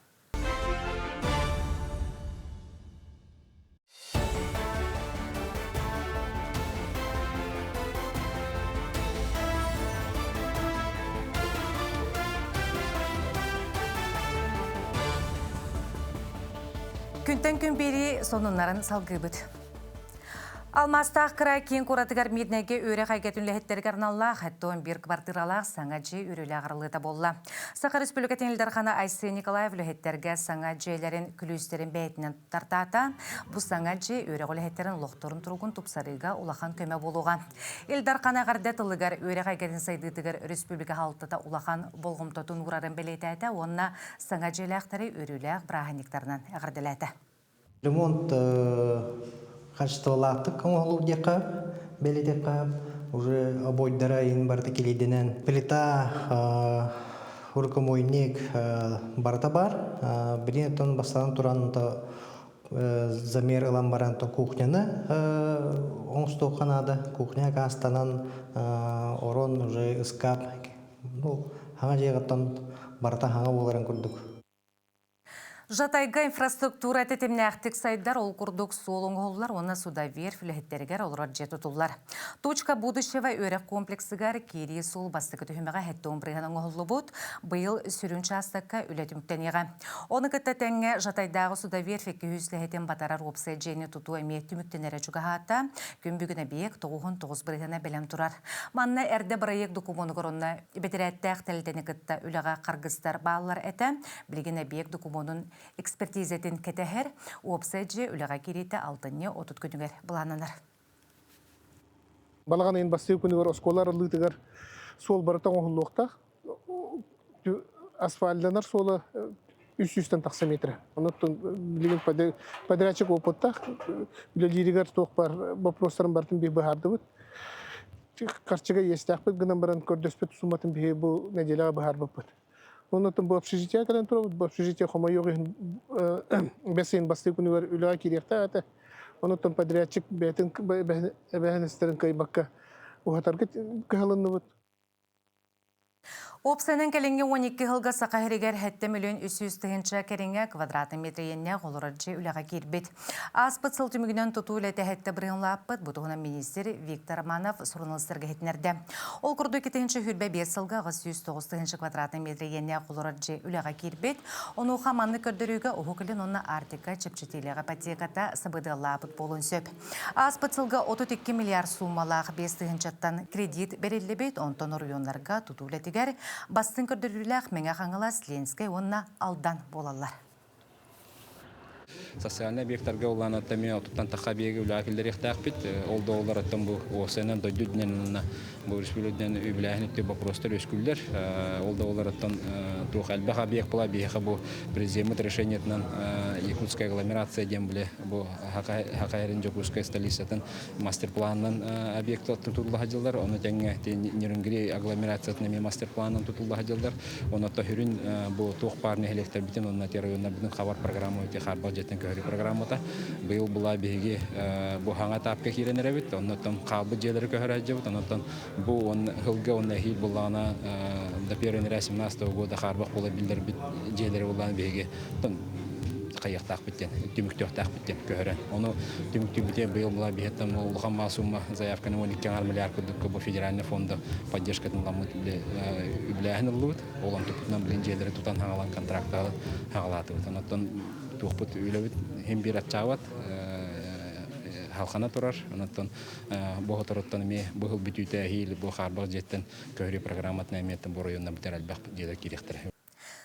Күнтэн күн биэрии сонуннарын салгыыбыт. Алмаастаах кыраай киин куоратыгар Мирнэйгэ үөрэх эйгэтин үлэһиттэригэр аналлаах 71 квартиралаах саҥа дьиэ үрүлэ аҕарылыыта буолла. Саха Республикатын Ил Дархана Айсен Николаев үлэһиттэргэ саҥа дьиэлэрин күлүүстэрин бэйэтинэн туттартаата. Бу саҥа дьиэ үөрэх үлэһиттэрин олохторун туругун тупсарыыга улахан көмө буолуоҕа. Ил Дархан эҕэрдэ тылыгар үөрэх эйгэтин сайдыытыгар республика хаалтата улахан болҕомтотун уурарын бэлиэтээтэ уонна саҥа дьиэлээхтэри үөрүүлээх бырааһынньыктарынан эҕэрдэлээтэ. Ремонт качестволаахтык оҥоһуллубут диэххэ, бэлиэтиэххэ уже обойдара иһин барыта килийдэнэн плита, рукомойник барыта баар. Билигин оттон бастаан туран замер ылан баран то кухняны оҥостуохха наада. Кухня акаастанан орон уже ыскаап ну хаҥа дьиэҕиттэн барыта хаҥа буоларын курдук. Жатайга инфраструктура тэтимнээхтик сайдар, ол курдук суол оҥоһуллар уонна судоверфь үлэһиттэригэр олорор дьиэ тутуллар. Точка будущего үөрэх комплексыгар киирии суол бастакы түһүмэҕэ 70 бырыһан оҥоһуллубут, быйыл сүрүн учаастакка үлэ түмүктэниэҕэ. Ону кытта тэҥҥэ Жатайдааҕы судоверфь 200 үлэһитин батарар уопсай дьиэни тутуу эмиэ түмүктэнэрэ чугаһаата. Күн бүгүн эбийиэк 99 бырыһына бэлэм турар. Манна эрдэ бырайыак докумуонугар онно бэдэрээттээх тэрилтэни кытта үлэҕэ харгыстар бааллар этэ. Билигин эбийиэк докумуонун экспертизэтин кэтэһэр, уопсай дьиэ үлэҕэ киириитэ алтынньы 30 күнүгэр былааннанар. Балаҕан ыйын бастакы күнүгэр оскуола арыллыытыгар суол барыта оҥоһуллуохтаах. Асфальтанар суола 300-тэн тахса метр. Онон билигин подрядчик опыттаах үлэлииригэр туох бар вопростарын барытын биир быһаардыбыт. Харчыга иэстээхпит гынан баран көрдөспүт сумматын биһи бу нэдиэлэҕэ быһаарбыппыт. Оннуттан бу общежитие кэлэн турабыт. Бу общежитие хомойуох иһин бэс ыйын бастакы күнүгэр үлэҕэ киириэхтээх этэ. Онуттан подрядчик бэйэтин эбээһинэстэрин кыайбакка Уһатарга кыһалынныбыт. Уопсайынан кэлиҥҥи 12 сылга Саха сиригэр 7 миллион 300 тыһыынча кэриҥэ квадратный метр иэннээх олорор дьиэ үлэҕэ киирбит. Ааспыт сыл түмүгүнэн тутуу үлэтэ 7 бырыһыанлааппыт. Бу туһунан миниистир Виктор Романов суруналыыстарга иһитиннэрдэ. Ол курдук 2025 сылга 809 тыһыынча квадратный метр иэннээх олорор дьиэ үлэҕэ киирбит. Онуоха маннык көрдөрүүгэ Уһук Илин уонна Арктика чэпчэтиилээх ипотеката сабыдыаллаабыт буолуон сөп. Ааспыт сылга 32 миллиард суумалаах 5 тыһыынчаттан кредит бэриллибит, онтон оройуоннарга тутуу үлэтигэр бастыҥ көрдөрүүлээх Мэҥэ Хаҥалас, Ленскэй уонна Алдан буолаллар. Социальнай объектарга улаанатта эмиэ отуттан тахха объеги үлэҕэ киллэриэхтээхпит. Ол да олороттон бу уопсайынан дойду үрдүнэн уонна бу республика үрдүнэн үбүлээһин өттү боппуруостар үөскүүллэр. Ол да олороттон туох элбэх объект була биһиэхэ бу президеммит решениетынан Якутская агломерация диэн били бу Хакайрин Дьокуускай столицатын мастер-планынан объект тутулла сылдьаллар. Ону тэҥэ Нерюнгри агломерациятын эмиэ мастер-планынан тутулла сылдьаллар. Онно хүрүн бу туох баар нэһилиэктэрбитин уонна районнарбытын хабар программа ити хаарбах дьиэттэн көһөрүү программата. Быйыл була биһиги бу хаҥа этапка киирэн эрэбит. Оннуттан хаалбыт дьиэлэри көһөрө сылдьабыт. Оннуттан бу он сылга уонна эһиил буллаҕына до 1 17 года хаарбах буола биллэрбит дьиэлэри буллаҕына биһиги хайыахтаахпыт диэн, түмүктүөхтээхпит диэн көһөрөн. Ону түмүктүүбүтэ быйыл була биһиттэн улахан маасумма заявканы 12 миллиард курдук бу федеральный фонда поддержкатын ыламмыт үбүлээһин ыллыбыт. Ол онтуппутунан билин дьиэлэри тутан хаҥалан контрактаҕа хаҕалаатыбыт. Онон туохпут үлэбит хим биир аччаабат халхана турар. Онон бу хоторуттан эмиэ бу сыл бүтүүтэ эһиил бу хаарбах дьиэттэн көһөрүү программатынан эмиэ бу оройуонна бүтэр элбэх дьиэлэр киириэхтэрэ.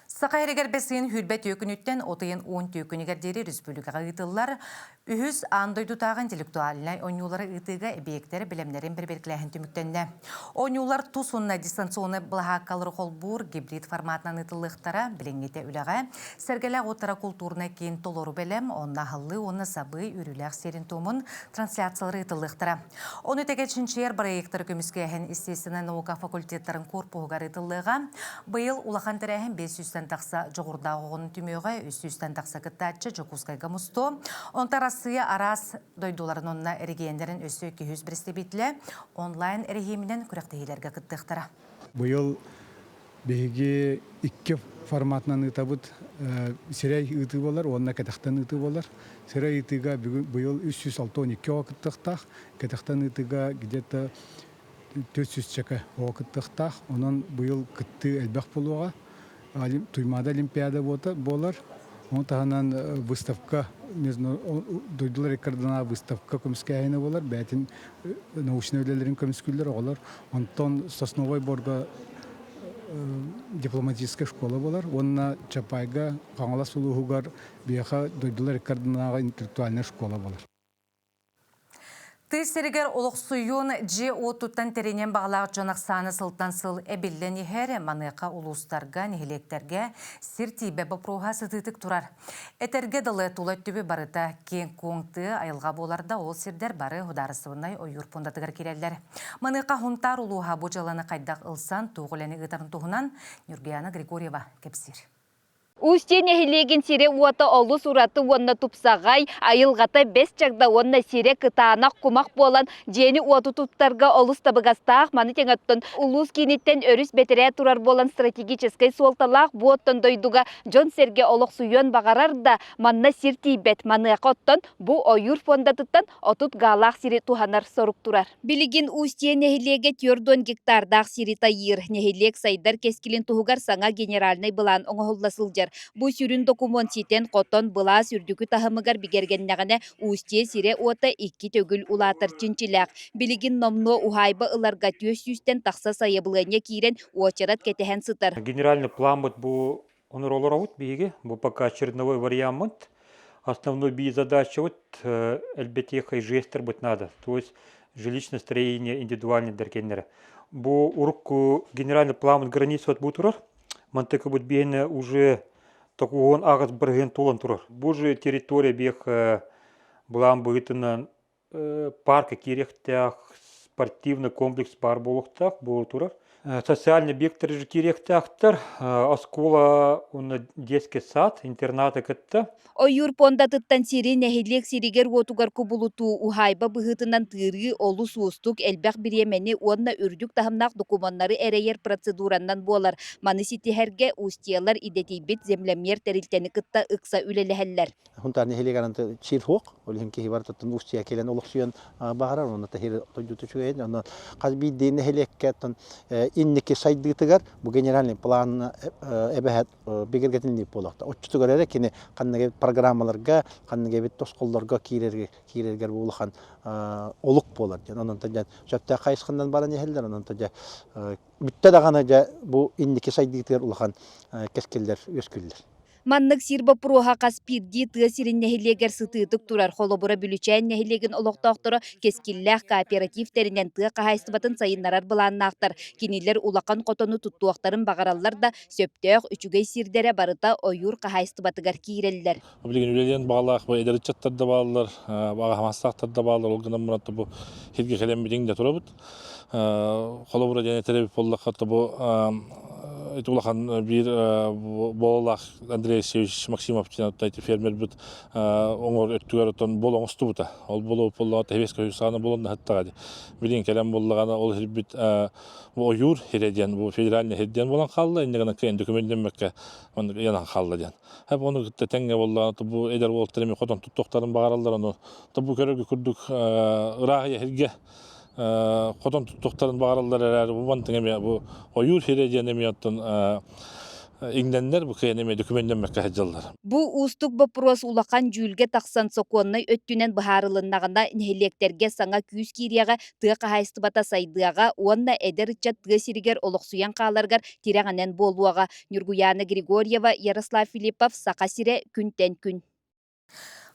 Саха сиригэр бэс ыйын сүүрбэ түөкүнүттэн от ыйын 10 түөкүнүгэр диэри республикаҕа ыытыллар үһүс аан дойдутааҕы интеллектуальнай оонньуулары ыытыыга эбийиэктэр бэлэмнэрин бэрэбиэркэлээһин түмүктэннэ. Оонньуулар тус уонна дистанционнай былаһааккалары холбуур гибрид форматынан ыытыллыахтара. Билиҥҥитэ үлэҕэ Сэргэлээх уоттара култуурунай киин толору бэлэм, онно аһыллыы уонна сабыы үөрүүлээх сиэрин-туомун трансляциялары ыытыллыахтара. Ону тэгэ чинчийэр бырайыактары көмүскээһин естественнай наука факультеттарын корпуһугар ыытыллыаҕа. Быйыл улахан тэрээһин 500-тэн тахса дьоҕурдаах оҕону түмүөҕэ, 300-тэн тахса кыттааччы Дьокуускайга мустуо. Онтон Арассыыйа араас дойдуларын уонна эрэгийиэннэрин өссө 200 бэрэстэбиитэлэ онлайн эрэһииминэн күрэхтэһиилэргэ кыттыахтара. Быйыл Биһиги икки форматынан ыытабыт. Сирэй ыытыы буолар уонна кэтэхтэн ыытыы буолар. Сирэй ыытыыга быйыл 362 оҕо кыттыахтаах, кэтэхтэн ыытыыга где-то 400 чека оҕо кыттыахтаах. Онон быйыл кыттыы элбэх буолуоҕа. Туймаада Олимпиада буолар. Ону таһынан выставка дойдулар иккардына выставка көмүскээһинэ буолар. Бэйэтин научнай үлэлэрин көмүскүүллэр оҕолор. Онтон Сосновой Борго дипломатическай школа буолар уонна Чапайга Хаҥалас улууһугар биһиэхэ дойдулар иккардынааҕы интеллектуальнай школа буолар. Тыа сиригэр олохсуйуон дьиэ уотуттан тэриниэн баҕалаах дьон ахсаана сылтан сыл эбиллэн иһэр. Маныаха улуустарга, нэһилиэктэргэ сир тиийбэ боппуруоһа сытыытык турар. Этэргэ дылы, тула өттүбү барыта киэҥ-куоҥ тыа айылҕа буолар да, ол сирдэр бары судаарыстыбаннай ойуур пуондатыгар киирэллэр. Маныаха Сунтаар улууһа бу дьыаланы хайдах ылсан, туох үлэни ыытарын туһунан Ньургуяна Григорьева кэпсиир. Устье нэһилиэгин сирэ-уота олус ураты уонна тупсаҕай, айылҕата бэс чагда уонна сирэ кытаанах кумах буолан дьиэни-уоту туттарга олус табыгастаах. Маны тэҥэ оттон улуус кииниттэн өрүс бэтэрээ турар буолан стратегическай суолталаах бу оттон дойдуга Дьон-сэргэ олохсуйуон баҕарар да, манна сир тиийбэт. Маныаха оттон бу ойуур фондатыттан 30 гаалаах сири туһанар сорук турар. Билигин Устье нэһилиэгэ 40 гектардаах сири тайыыр. Нэһилиэк сайдар кэскилин туһугар саҥа генеральнай былаан оҥоһулла сылдьар. Бу сүрүн докумуон ситэн-хотон былаас үрдүкү таһымыгар бигэргэннэҕинэ, Устье сирэ-уота икки төгүл улаатар чинчилээх. Билигин номнуо уһаайба ыларга 400-тэн тахса сайабылыанньа киирэн, уочарат кэтэһэн сытар. Генеральный пламмыт бу оноролоробут биһиги. Бу пока черновой вариаммыт. Основной би задачабыт элбэтиэх жесттербыт надо. То есть жилищное строение индивидуальный дэркеннere. Бу урукку генеральный пламмыт границат бу турар. Мантыка бут биһиэнэ уже токуһун аҕыс бырыһын тулан турар. Бу же территория биэх былаан быһыытынан парка киириэхтээх, спортивный комплекс баар буолуохтаах, буола турар. Социальный объекттар киириэхтээхтэр. Оскуола уонна детский сад, интернаты кытта. Ойуур пуондатыттан сири нэһилиэк сиригэр-уотугар кубулутуу, уһаайба быһыытынан тыырыы олус уустук, элбэх бириэмэни уонна үрдүк таһымнаах докумуоннары эрэйэр процедураннан буолар. Маны ситиһэргэ устьелар идэтийбит землемер тэрилтэни кытта ыкса үлэлэһэллэр. Хунтаар нэһилиэгэр анты сир суох, ол иһин киһи барытыттан устья кэлэн олохсуйан баҕарар, онно таһир дойдута үчүгэйин, онно хас биирдии нэһилиэккэ инники сайдыытыгар бу генеральный план эбэһэт бигэргэтинниир буолуохта. Оччотугар эрэ кини ханнык программаларга, ханнык эбит тосхоллорго киирэргэ киирэргэр бу улахан олук буолар диэн. Онон дьэ сөптөөх хайысханан баран иһэллэр, онон дьэ бүттэ даҕаны дьэ бу инники сайдыытыгар улахан кэскиллэр үөскүүллэр. Маннык сир боппуруоһа хас биирдии тыа сирин нэһилиэгэр сытыытык турар. Холобура, Бүлүчээн нэһилиэгин олохтоохторо кэскиллээх кооператив тэринэн тыа хаһаайыстыбатын сайыннарар былааннаахтар. Кинилэр улахан хотону туттуохтарын баҕараллар да, сөптөөх, үчүгэй сирдэрэ барыта ойуур хаһаайыстыбатыгар киирэллэр. Билигин үлэлиэн баҕалаах эдэр ыччаттар да бааллар, баҕа хамастаахтар да бааллар. Ол гынан баран бу сиргэ кэлэммитиҥ да турабыт. Холобура диэн этэр эбит буоллахха, бу ити улахан биир буолалаах Андрей Алексеевич Максимов диэн фермербит оҥор өттүгэр оттон бол оҥостубута. Ол болу буоллаҕа тэбиэскэ саана болон наһыттаҕа. Билигин кэлэн буоллаҕына ол сирбит бу ойуур сирэ диэн бу федеральный сир диэн буолан хаалла. Инньэ гынан кыайан документнэммэккэ маннык ыйанан хаалла диэн. Хап ону кытта тэҥҥэ буоллаҕына бу эдэр уолаттар эмиэ хотон туттуохтарын баҕараллар ону бу көрөргө курдук ыраах эһиргэ хотон туттуохтарын баҕараллар эрээри бу мантыҥ эмиэ бу ойуур сирэ диэн эмиэ оттон иҥнэннэр бу кыайан эмиэ документнэммэккэ сылдьаллар. Бу уустук боппуруос улахан дьүүлгэ тахсан сокуоннай өттүнэн быһаарылыннаҕына нэһилиэктэргэ саҥа күүс киириэҕэ, тыа хаһаайыстыбата сайдыаҕа уонна эдэр ыччат тыа сиригэр олохсуйан хааларыгар тирэҕинэн буолуоҕа. Ньургуйаана Григорьева, Ярослав Филиппов, Саха сирэ күнтэн күн.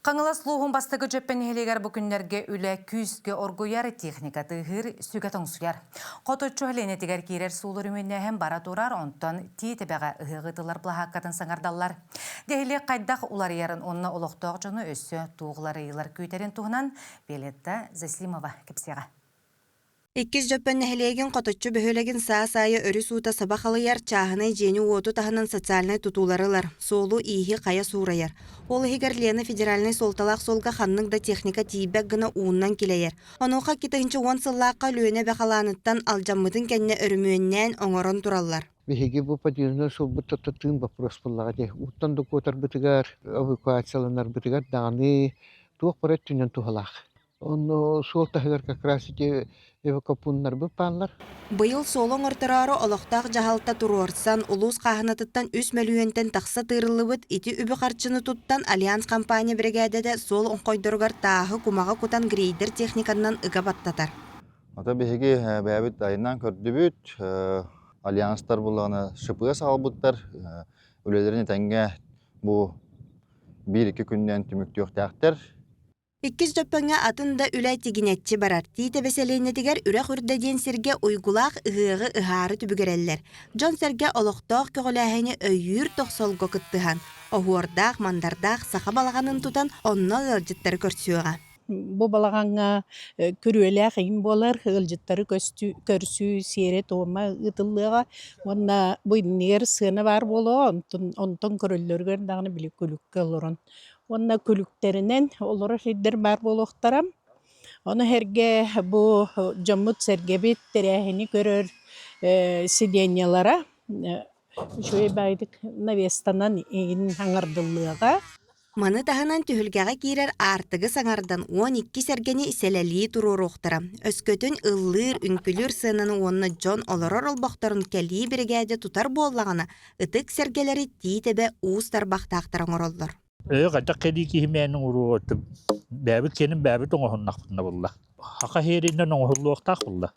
Хаҥалас улууһун бастакы Дьөппөн нэһилиэгэр бу күннэргэ үлэ күүскэ оргуйар, техника тыаһыыр, сүгэ тоҥсуйар. Хоточчу Ленэтигэр киирэр суол өрөмүөннээһин бара турар, онтон Тиит Эбэҕэ ыһыах ыытыллар былаһааккатын саҥардаллар. Нэһилиэк хайдах уларыйарын уонна олохтоох дьону өссө туох уларыйыылар күүтэрин туһунан Виолетта Заслимова кэпсиэҕэ. Иккис Дьөппөн нэһилиэгин Хоточчу бөһүөлэгин саас аайы өрүс уута саба халыйар, чааһынай дьиэни-уоту таһынан социальнай тутуулары ылар, суолу-ииһи хайа суурайар. Ол иһигэр Лена федеральнай суолталаах суолга ханнык да техника тиийбэт гына ууннан килэйэр. Онуоха 2010 сыллаахха Өлүөнэ эбэ халааныттан алдьаммытын кэннэ өрөмүөннээн оҥорон тураллар. Биһиги бу подъездной суолбут тыын боппуруос буоллаҕа дии. Ууттан да куотарбытыгар, эвакуацияланарбытыгар даҕаны туох бары өттүнэн туһалаах. Онно суол таһыгар как раз ити эвакопуннарбыт бааллар. Быйыл суолу оҥортороору олохтоох дьаһалта туруорсан, улуус хааһынатыттан үс мөлүйүөнтэн тахса тыырыллыбыт ити үбү-харчыны туттан Альянс компания биригээдэтэ суол оҥхойдоругар тааһы, кумаҕы кутан грейдер техниканан ыга баттатар. Ата биһиги бэйэбит айаннаан көрдүбүт, альянстар буллаҕына ШПС аҕалбыттар, үлэлэрин этэҥҥэ бу биир-икки күнүнэн түмүктүөхтээхтэр. Иккис Дьөппөҥҥө атын да үлэ тигинэччи барар. Тиитэбэ сэлиэнньэтигэр Үрэх Үрдэ диэн сиргэ уйгулаах ыһыаҕы ыһаары түбүгүрэллэр. Дьон-сэргэ олохтоох көҕүлээһини өйүүр тохсолго кыттыһан, оһуордаах, мандардаах саха балаҕанын тутан онно ыалдьыттары көрсүөҕэ. Бу балаҕаҥҥа күрүөлээх иһин буолар, ыалдьыттары көрсүү сиэрэ-туома ыытыллыаҕа уонна бу иннигэр сыана баар буолуоҕа, онтон, онтон көрөллөрүгэр даҕаны били күлүккэ олорон Уонна күлүктэринэн олорор сирдэр баар буолуохтара. Ону сэргэ бу дьоммут-сэргэбит тэрээһини көрөр сиденьелара үчүгэй баайдык навестанан иһин аҥардыллыаҕа. Маны таһынан түһүлгэҕэ киирэр аартыгы саҥардан 12 сэргэни сэлэлии туруоруохтара. Өскөтүн ыллыыр, үҥкүлүүр сыананы уонна дьон олорор олбохторун кэлии биригээдэ тутар буоллаҕына, ытык сэргэлэри Тиит Эбэ уус тарбахтаахтар оҥороллор. Өйө хайдах кэлии киһи мээнэ оҥоруо бэйэбит киэнин бэйэбит оҥоһуннахпытына булла. Хаха иһэринэн оҥоһуллуохтаах булла.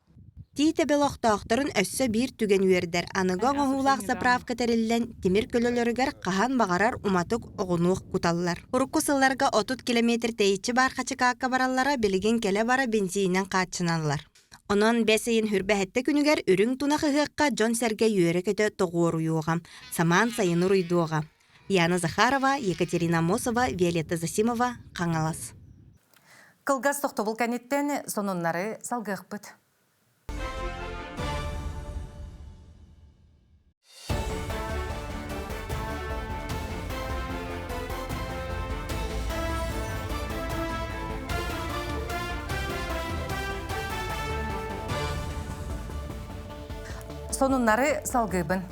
Тиит Эбэ олохтоохторун өссө биир түгэн үөрдэр. Аныгы оҥоһуулаах заправка тэриллэн, тимир көлөлөрүгэр хаһан баҕарар уматык оҕунуох куталлар. Урукку сылларга 30 километр тэйиччи баар хачыкаакка бараллара билигин кэлэ-бара бензининэн хааччыналлар. Онон бэс ыйын хүрбэһэттэ күнүгэр үрүҥ тунах ыһыахха дьон-сэргэ үөрэ-көтө тоҕуоруйуоҕа, самаан сайын уруйдуоҕа. Яна Захарова, Екатерина Амосова, Виолетта Засимова, Хаҥалас. Кылгас тохтобул кэнниттэн сонуннары салгыахпыт. Сонуннары салгыыбын.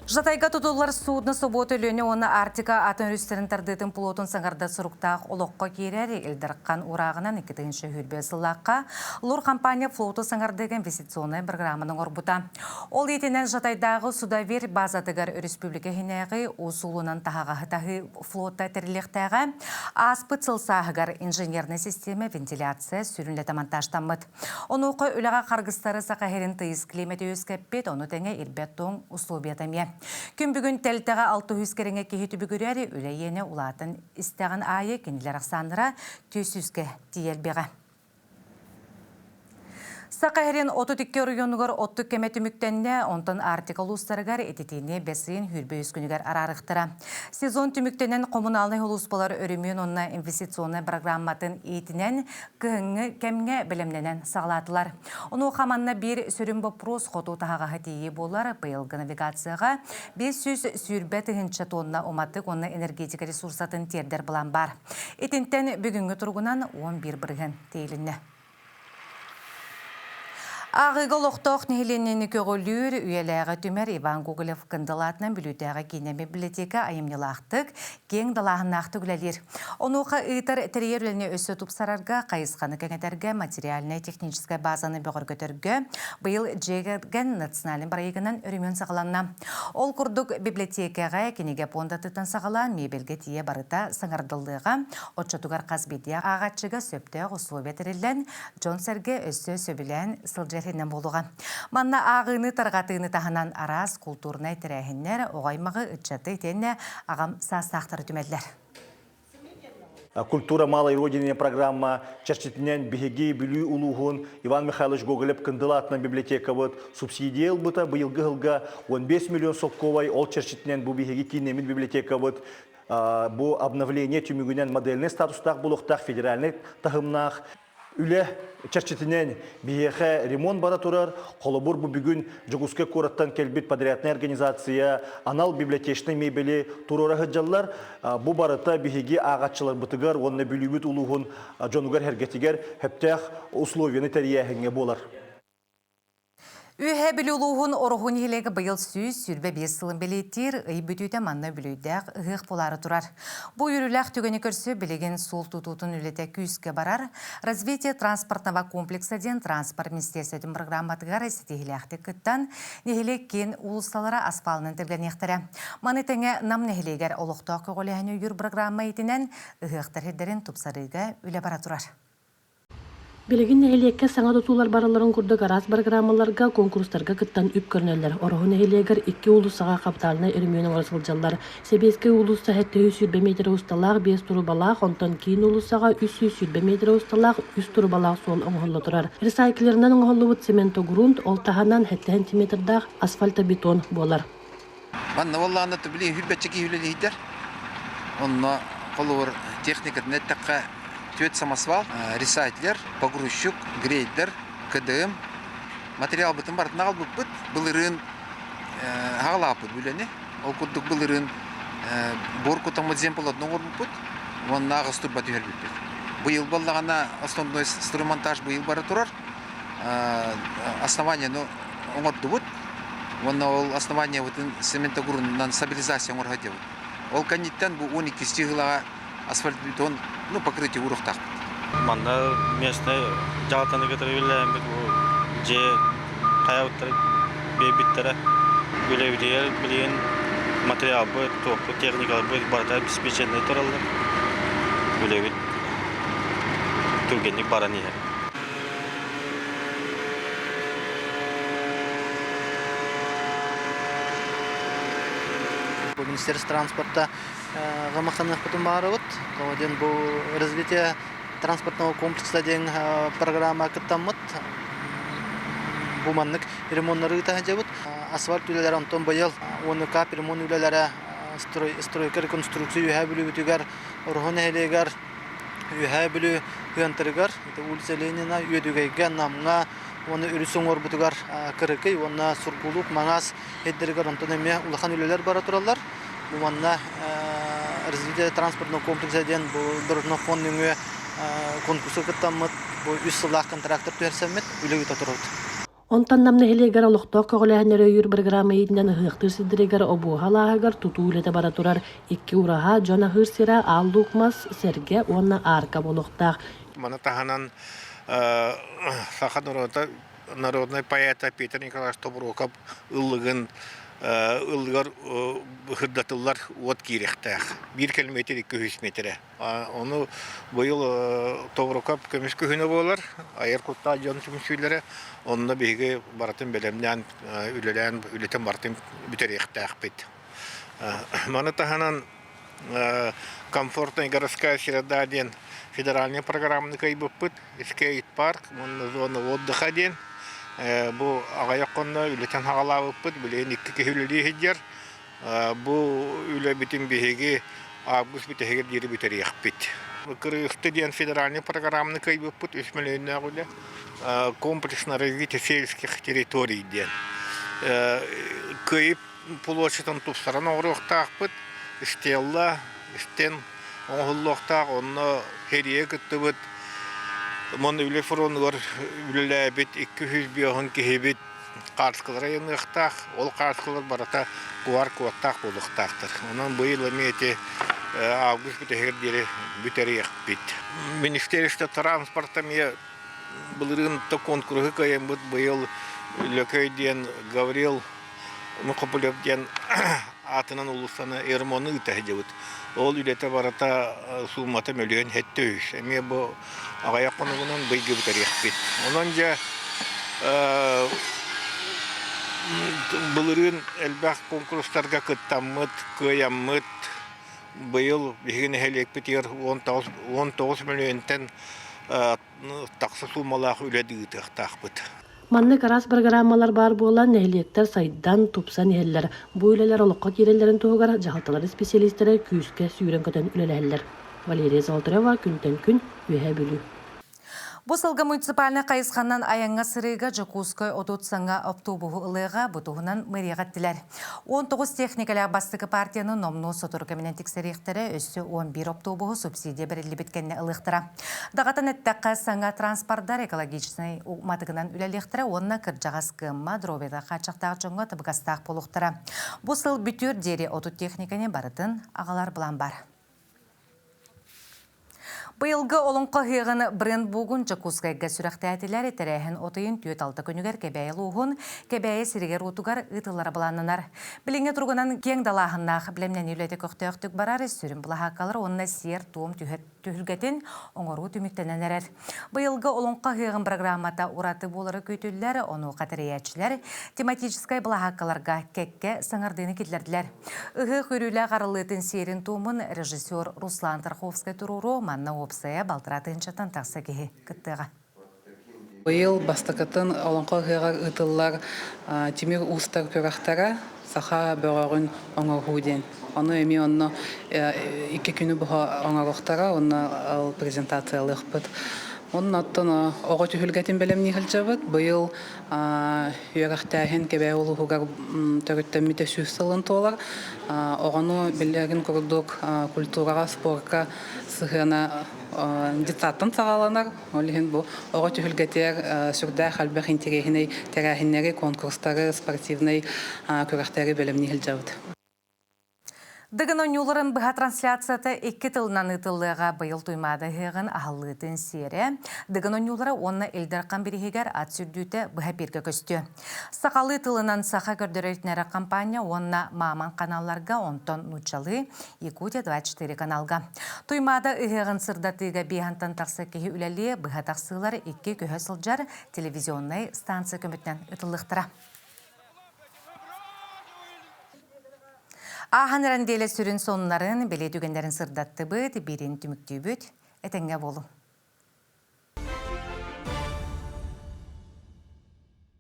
Жатайга тутуллар судно собуот Өлүөнэ уонна Арктика атын өрүстэрин тардыытын плотун саҥардар суруктаах олоххо киирэр Ил Дархан урааҕынан 2020 сыллаахха Лур компания флоту саҥардыыга инвестиционнай программаны оҥорбута. Ол иитинэн Жатайдааҕы судоверфь базатыгар өрөспүүбүлүкэ иһинээҕи усулунан таһаҕаһы таһыы флота тэриллиэхтээҕэ. Ааспыт сыл сааһыгар инженернэй систиэмэ вентиляция сүрүн үлэтэ монтажтаммыт. Онуоха үлэҕэ харгыстары Саха сирин тыйыс климаты үөскэппит, ону тэҥэ ирбэт тоҥ условията эмиэ. Күн бүгүн тэлтэҕэ 600 кэриҥэ киһи түбүгүрэр, үлэ иэнэ улаатан истэҕин аайы кинилэр ахсааннара 400-кэ тиийэлбэҕэ. Саха сирин 32 оройуонугар оттук кэмэ түмүктэннэ, онтон Арктика улуустарыгар ититиини бэс ыйын 23 күнүгэр араарыахтара. Сезон түмүктэнэн коммуналнай улууспалар өрөмүөн уонна инвестиционнай программатын иитинэн кыһыҥҥы кэмҥэ бэлэмнэнэн саҕалаатылар. Онуоха манна биир сүрүн боппуруос хоту таһаҕаһы тиийии буолар. Быйылгы навигацияҕа 520 тыһыынча тонна уматык уонна энергетика ресурсатын тиэрдэр былаан баар. Итинтэн бүгүҥҥү туругунан 11% тиэйилиннэ. Ааҕыыга олохтоох нэһилиэнньэни көҕүлүүр үйэлээҕи түмэр Иван Гоголев кындалаатынан Бүлүүтээҕи киинэ библиотека айымньылаахтык, киэҥ далааһыннаахтык үлэлиир. Онуоха ыытар тэрийэр үлэни өссө тупсарарга, хайысханы кэҥэтэргэ, материальнай-техническай базаны бөҕөргөтөргө быйыл дьиэ кэргэн национальнай бырайыагынан өрөмүөн саҕаланна. Ол курдук библиотекаҕа кинигэ пуондатыттан саҕалаан мебельгэ тиийэ барыта саҥардыллыаҕа, оччотугар хас биирдии ааҕааччыга сөптөөх условия тэриллэн, дьон-сэргэ өссө сөбүлээн сылдьар иһинэн буолуоҕа. Манна ааҕыыны тарҕатыыны таһынан араас култуурунай тэрээһиннэр оҕо аймаҕы, ыччаты итиэннэ аҕам саастаахтары түмэллэр. Культура малой родины программа чэрчитинэн биһиги Бүлүү улууһун Иван Михайлович Гоголев Кындыл аатынан библиотекабыт субсидия ылбыта быйылгы сылга 15 миллион солкуобай ол чэрчитинэн бу биһиги кииннэммит библиотекабыт бу обновление түмүгүнэн модельнай статустаах буолуохтаах федеральнай таһымнаах үлэ чэрчитинэн биһиэхэ ремонт бара турар. Холобур, бу бүгүн Дьокуускай куораттан кэлбит подрядная организация анал библиотечнай мебели туруора сылдьаллар. Бу барыта биһиги ааҕааччыларбытыгар уонна Бүлүүбүт улууһун дьонугар-сэргэтигэр сөптөөх условияны тэрийээһиҥҥэ буолар. Үөһээ Бүлүү улууһун Ороһу нэһилиэгэ быйыл 125 сылын бэлиэтиир ый бүтүүтэ манна үбүлүөйдээх ыһыах буолаары турар. Бу үөрүүлээх түгэни көрсө билигин суол тутуутун үлэтэ күүскэ барар. Развитие транспортного комплекса диэн транспорт министиэристибэтин программатыгар ситиһиилээхтик кыттан, нэһилиэк киин уулуссалара аспаалынан тэлгэниэхтэрэ. Маны тэҥэ Нам нэһилиэгэр олохтоох көҕүлээһини өйүүр программа иитинэн ыһыахтар сирдэрин тупсарыыга үлэ бара турар. Билигин нэһилиэккэ саҥа тутуулар баралларын курдук араас бырагыраамаларга, куонкурустарга кыттан үп көрүнэллэр. Ороһу нэһилиэгэр икки уулуссаҕа хапытаалынай өрөмүөн оҥоро сылдьаллар. Сэбиэскэй уулусса 720 миэтэрэ усталаах, биэс турубалаах, онтон киин уулуссаҕа 320 миэтэрэ усталаах, үс турубалаах суол оҥоһулла турар. Ресайклерынан оҥоһуллубут цементогрунт, ол таһынан 7 сантиметрдаах асфальтобетон буолар. Манна буоллаҕына били хүрбэччэ киһи үлэлиһийдэр. Онно холобур техникатын эттэххэ түөрт самосвал, ресайтлер, погрузчик, грейдер, КДМ материалбытын барытын аҕалбыппыт. Былырыын аҕалааппыт үлэни. Ол курдук былырыын буор кутаммыт земполотно оҥорбуппут уонна аҕыс турба түһэрбиппит. Быйыл буоллаҕына основной строймонтаж быйыл бара турар. Основание оҥордубут уонна ол основаниебытын цементогрунунан стабилизация оҥоро сылдьабыт. Ол кэнниттэн бу 12 чыһылаҕа асфальт-бетон ну, покрытие ууруохтаахпыт. Манна местный дьаһалтаны кытары үлэлээммит бу дьиэ хайабыттара биэрбиттэрэ. Үлэбитигэр билигин материалбыт, туохпут, техникаларбыт барыта обеспеченнай тураллар. Үлэбит түргэнник баран иһэр. Бу Министерство транспорта гамаханыахпытын баарыбыт. Тоҕо диэн бу развитие транспортного комплекса диэн программа кыттаммыт. Бу маннык ремоннары ыыта сылдьабыт. Асфальт үлэлэрэ онтон быйыл уонна кап ремонт үлэлэрэ стройка реконструкция үөһээ Бүлүүбүтүгэр Ороһу нэһилиэгэр Үөһээ Бүлүү Кыантарыгар, улица Ленина, Үөдүгэйгэ, Намҥа уонна өрүс уҥуорбутугар Кырыкый уонна Сургуулук, Маҥаас сирдэригэр онтон эмиэ улахан үлэлэр бара тураллар. Бу манна развитие транспортного комплекса диэн бу дорожный фонд нөҥүө конкурска кыттаммыт, бу үс сыллаах контрактор түһэрсэммит үлэ ыыта турабыт. Онтон Нам нэһилиэгэр олохтоох көҕүлээһиннэри өйүүр бырагыраама иитинэн ыһыахтыыр сирдэригэр обуоһа алааһыгар тутуу үлэтэ бара турар. Икки ураһа, дьон аһыыр сирэ, Аал Луук Мас, сэргэ уонна аарка буолуохтаах. Маны таһынан саха норуота народнай поэта Петр Николаевич Тобуруокап ыллыгын ыллыгар сырдатыллар уот киириэхтээх. Биир километр 200 метрэ. Ону быйыл Тобурукап көмүс күһүнэ буолар, айар куттаах дьон түмсүүлэрэ. Онно биһиги барытын бэлэмнээн, үлэлээн, үлэтин барытын бүтэриэхтээхпит. Маны таһынан комфортная городская среда диэн федеральнай программаны кыайбыппыт. Скейт-парк уонна зона отдыха диэн. Бу аҕыйах хонно үлэтин хаҕалаабыппыт. Билигин икки киһи үлэлии сылдьар. Бу үлэбитин биһиги август бүтэһигэр диэри бүтэриэхпит. Кырыысты диэн федеральнай программаны кыайбыппыт үс мөлүйүөннээх үлэ. Комплекс на развитие сельских территорий диэн. Кыайып площадын тупсаран оҥоруохтаахпыт. Стелла, стен оҥоһуллуохтаах. Онно хэрийэ кыттыбыт Мон үлэ фронугар үлэлээбит 205 киһибит хаарскалара ыйаныахтаах. Ол хаарскалар барыта куар куоттаах буолуохтаахтар. Онон быйыл эмиэ ити август бүтэһигэр диэри бүтэриэхпит. Министерство транспорта эмиэ былырыын да куонкуруһу кыайаммыт быйыл Лөкөй диэн Гаврил Мухоплев диэн аатынан уулуссаны ремону ыыта сылдьыбыт. Ол үлэтэ барыта суумата мөлүйүөн сэттэ үс. Эмиэ бу аҕыйах хонугунан быйгы бүтэриэхпит. Онон дьэ былырыын элбэх куонкурустарга кыттаммыт, кыайаммыт, быйыл биһиги нэһилиэкпитигэр 19 мөлүйүөнтэн тахса суумалаах үлэ ыытыахтаахпыт. Маннык араас программалар баар буолан, нэһилиэктэр сайдан, тупсан иһэллэр. Бу үлэлэр олоххо киирэллэрин туһугар дьаһалталар исписэлиистэрэ күүскэ сүүрэн-көтөн үлэлэһэллэр. Валерия Золотарева, Күнтэн күн, Үөһээ Бүлүү. Бу сылга муниципальнай хайысханан айаҥҥа сырыыга Дьокуускай 30 саҥа автобуһу ылыаҕа бу туһунан мэрияҕа эттилэр. 19 техникэлээх бастакы партияны номнуо сотору кэминэн тиксэриэхтэрэ, өссө 11 автобуһу субсидия бэриллибит кэннэ ылыахтара. Даҕатан эттэххэ, саҥа транспордар экологичнай уматыгынан үлэлиэхтэрэ уонна кырдьаҕас кыамма дробида хааччахтаах дьоҥҥо табыгастаах буолуохтара. Бу сыл бүтүөр диэри 30 техниканы барытын аҕалар былаан бар. Быйылгы Олоҥхо ыһыаҕын брендбугун Дьокуускайга сүрэхтээтилэр. Тэрээһин от ыйын 4-6 күнүгэр Кэбээйи улууһун Кэбээйи сиригэр-уотугар ыытыллара былааннанар. Билиҥҥи туругунан киэҥ далааһыннаах бэлэмнэнии үлэтэ көхтөөхтүк барар, сүрүн былаһааккалар уонна сиэр-туом түһүлгэтин оҥоруу түмүктэнэн эрэр. Быйылгы Олоҥхо ыһыаҕын программата ураты буолара күүтүллэр, онуоха тэрийээччилэр тематическай былаһааккаларга кэккэ саҥардыыны киллэрдилэр. Ыһыах үөрүүлээх арыллыытын сиэрин-туомун режиссер Руслан Тарховскай туруоруо, манна уопсайа балтараа тыһыынчаттан тахса киһи кыттыаҕа. Быйыл бастакытын Олоҥхо ыһыаҕар ыытыллар тимир уустар күрэхтэрэ саха бөҕөҕүн оҥоһуу диэн. Ону эмиэ онно икки күнү быһа оҥоруохтара уонна презентациялыахпыт. Онно оттон оҕо түһүлгэтин бэлэмнии сылдьабыт. Быйыл Үөрэхтээһин Кэбээйи улууһугар төрүттэммитэ 100 сылын туолар. Оҕону биллэрин курдук культураҕа, спорка сыһыана детсадтан саҕаланар. Ол иһин бу оҕо түһүлгэтигэр сүрдээх элбэх интэриэһинэй тэрээһиннэри, конкурстары, спортивнай күрэхтэри бэлэмнии сылдьабыт. Дыгын оонньууларын быһа трансляцията икки тылынан ыытыллыаҕа быйыл Туймаада ыһыаҕын аһыллыытын сиэрэ Дыгын оонньуулара уонна Ил Дархан бирииһигэр ат сүрдүүтэ быһа эпииргэ көстүө. Сахалыы тылынан саха көрдөрөр-иһитиннэрэр хампаанньа уонна Мааман каналларга, онтон нууччалыы Якутия-24 каналга. Туймаада ыһыаҕын сырдатыыга биэһантан тахса киһи үлэлиэ, быһа тахсыылар икки көһө сылдьар телевизионнай станция көмөтүнэн ыытыллыахтара. Ааһан эрэн диэлэ сүрүн сонуннарын, бэлиэ түгэннэрин сырдаттыбыт, биирин түмүктүүбүт. Этэҥҥэ буолуҥ.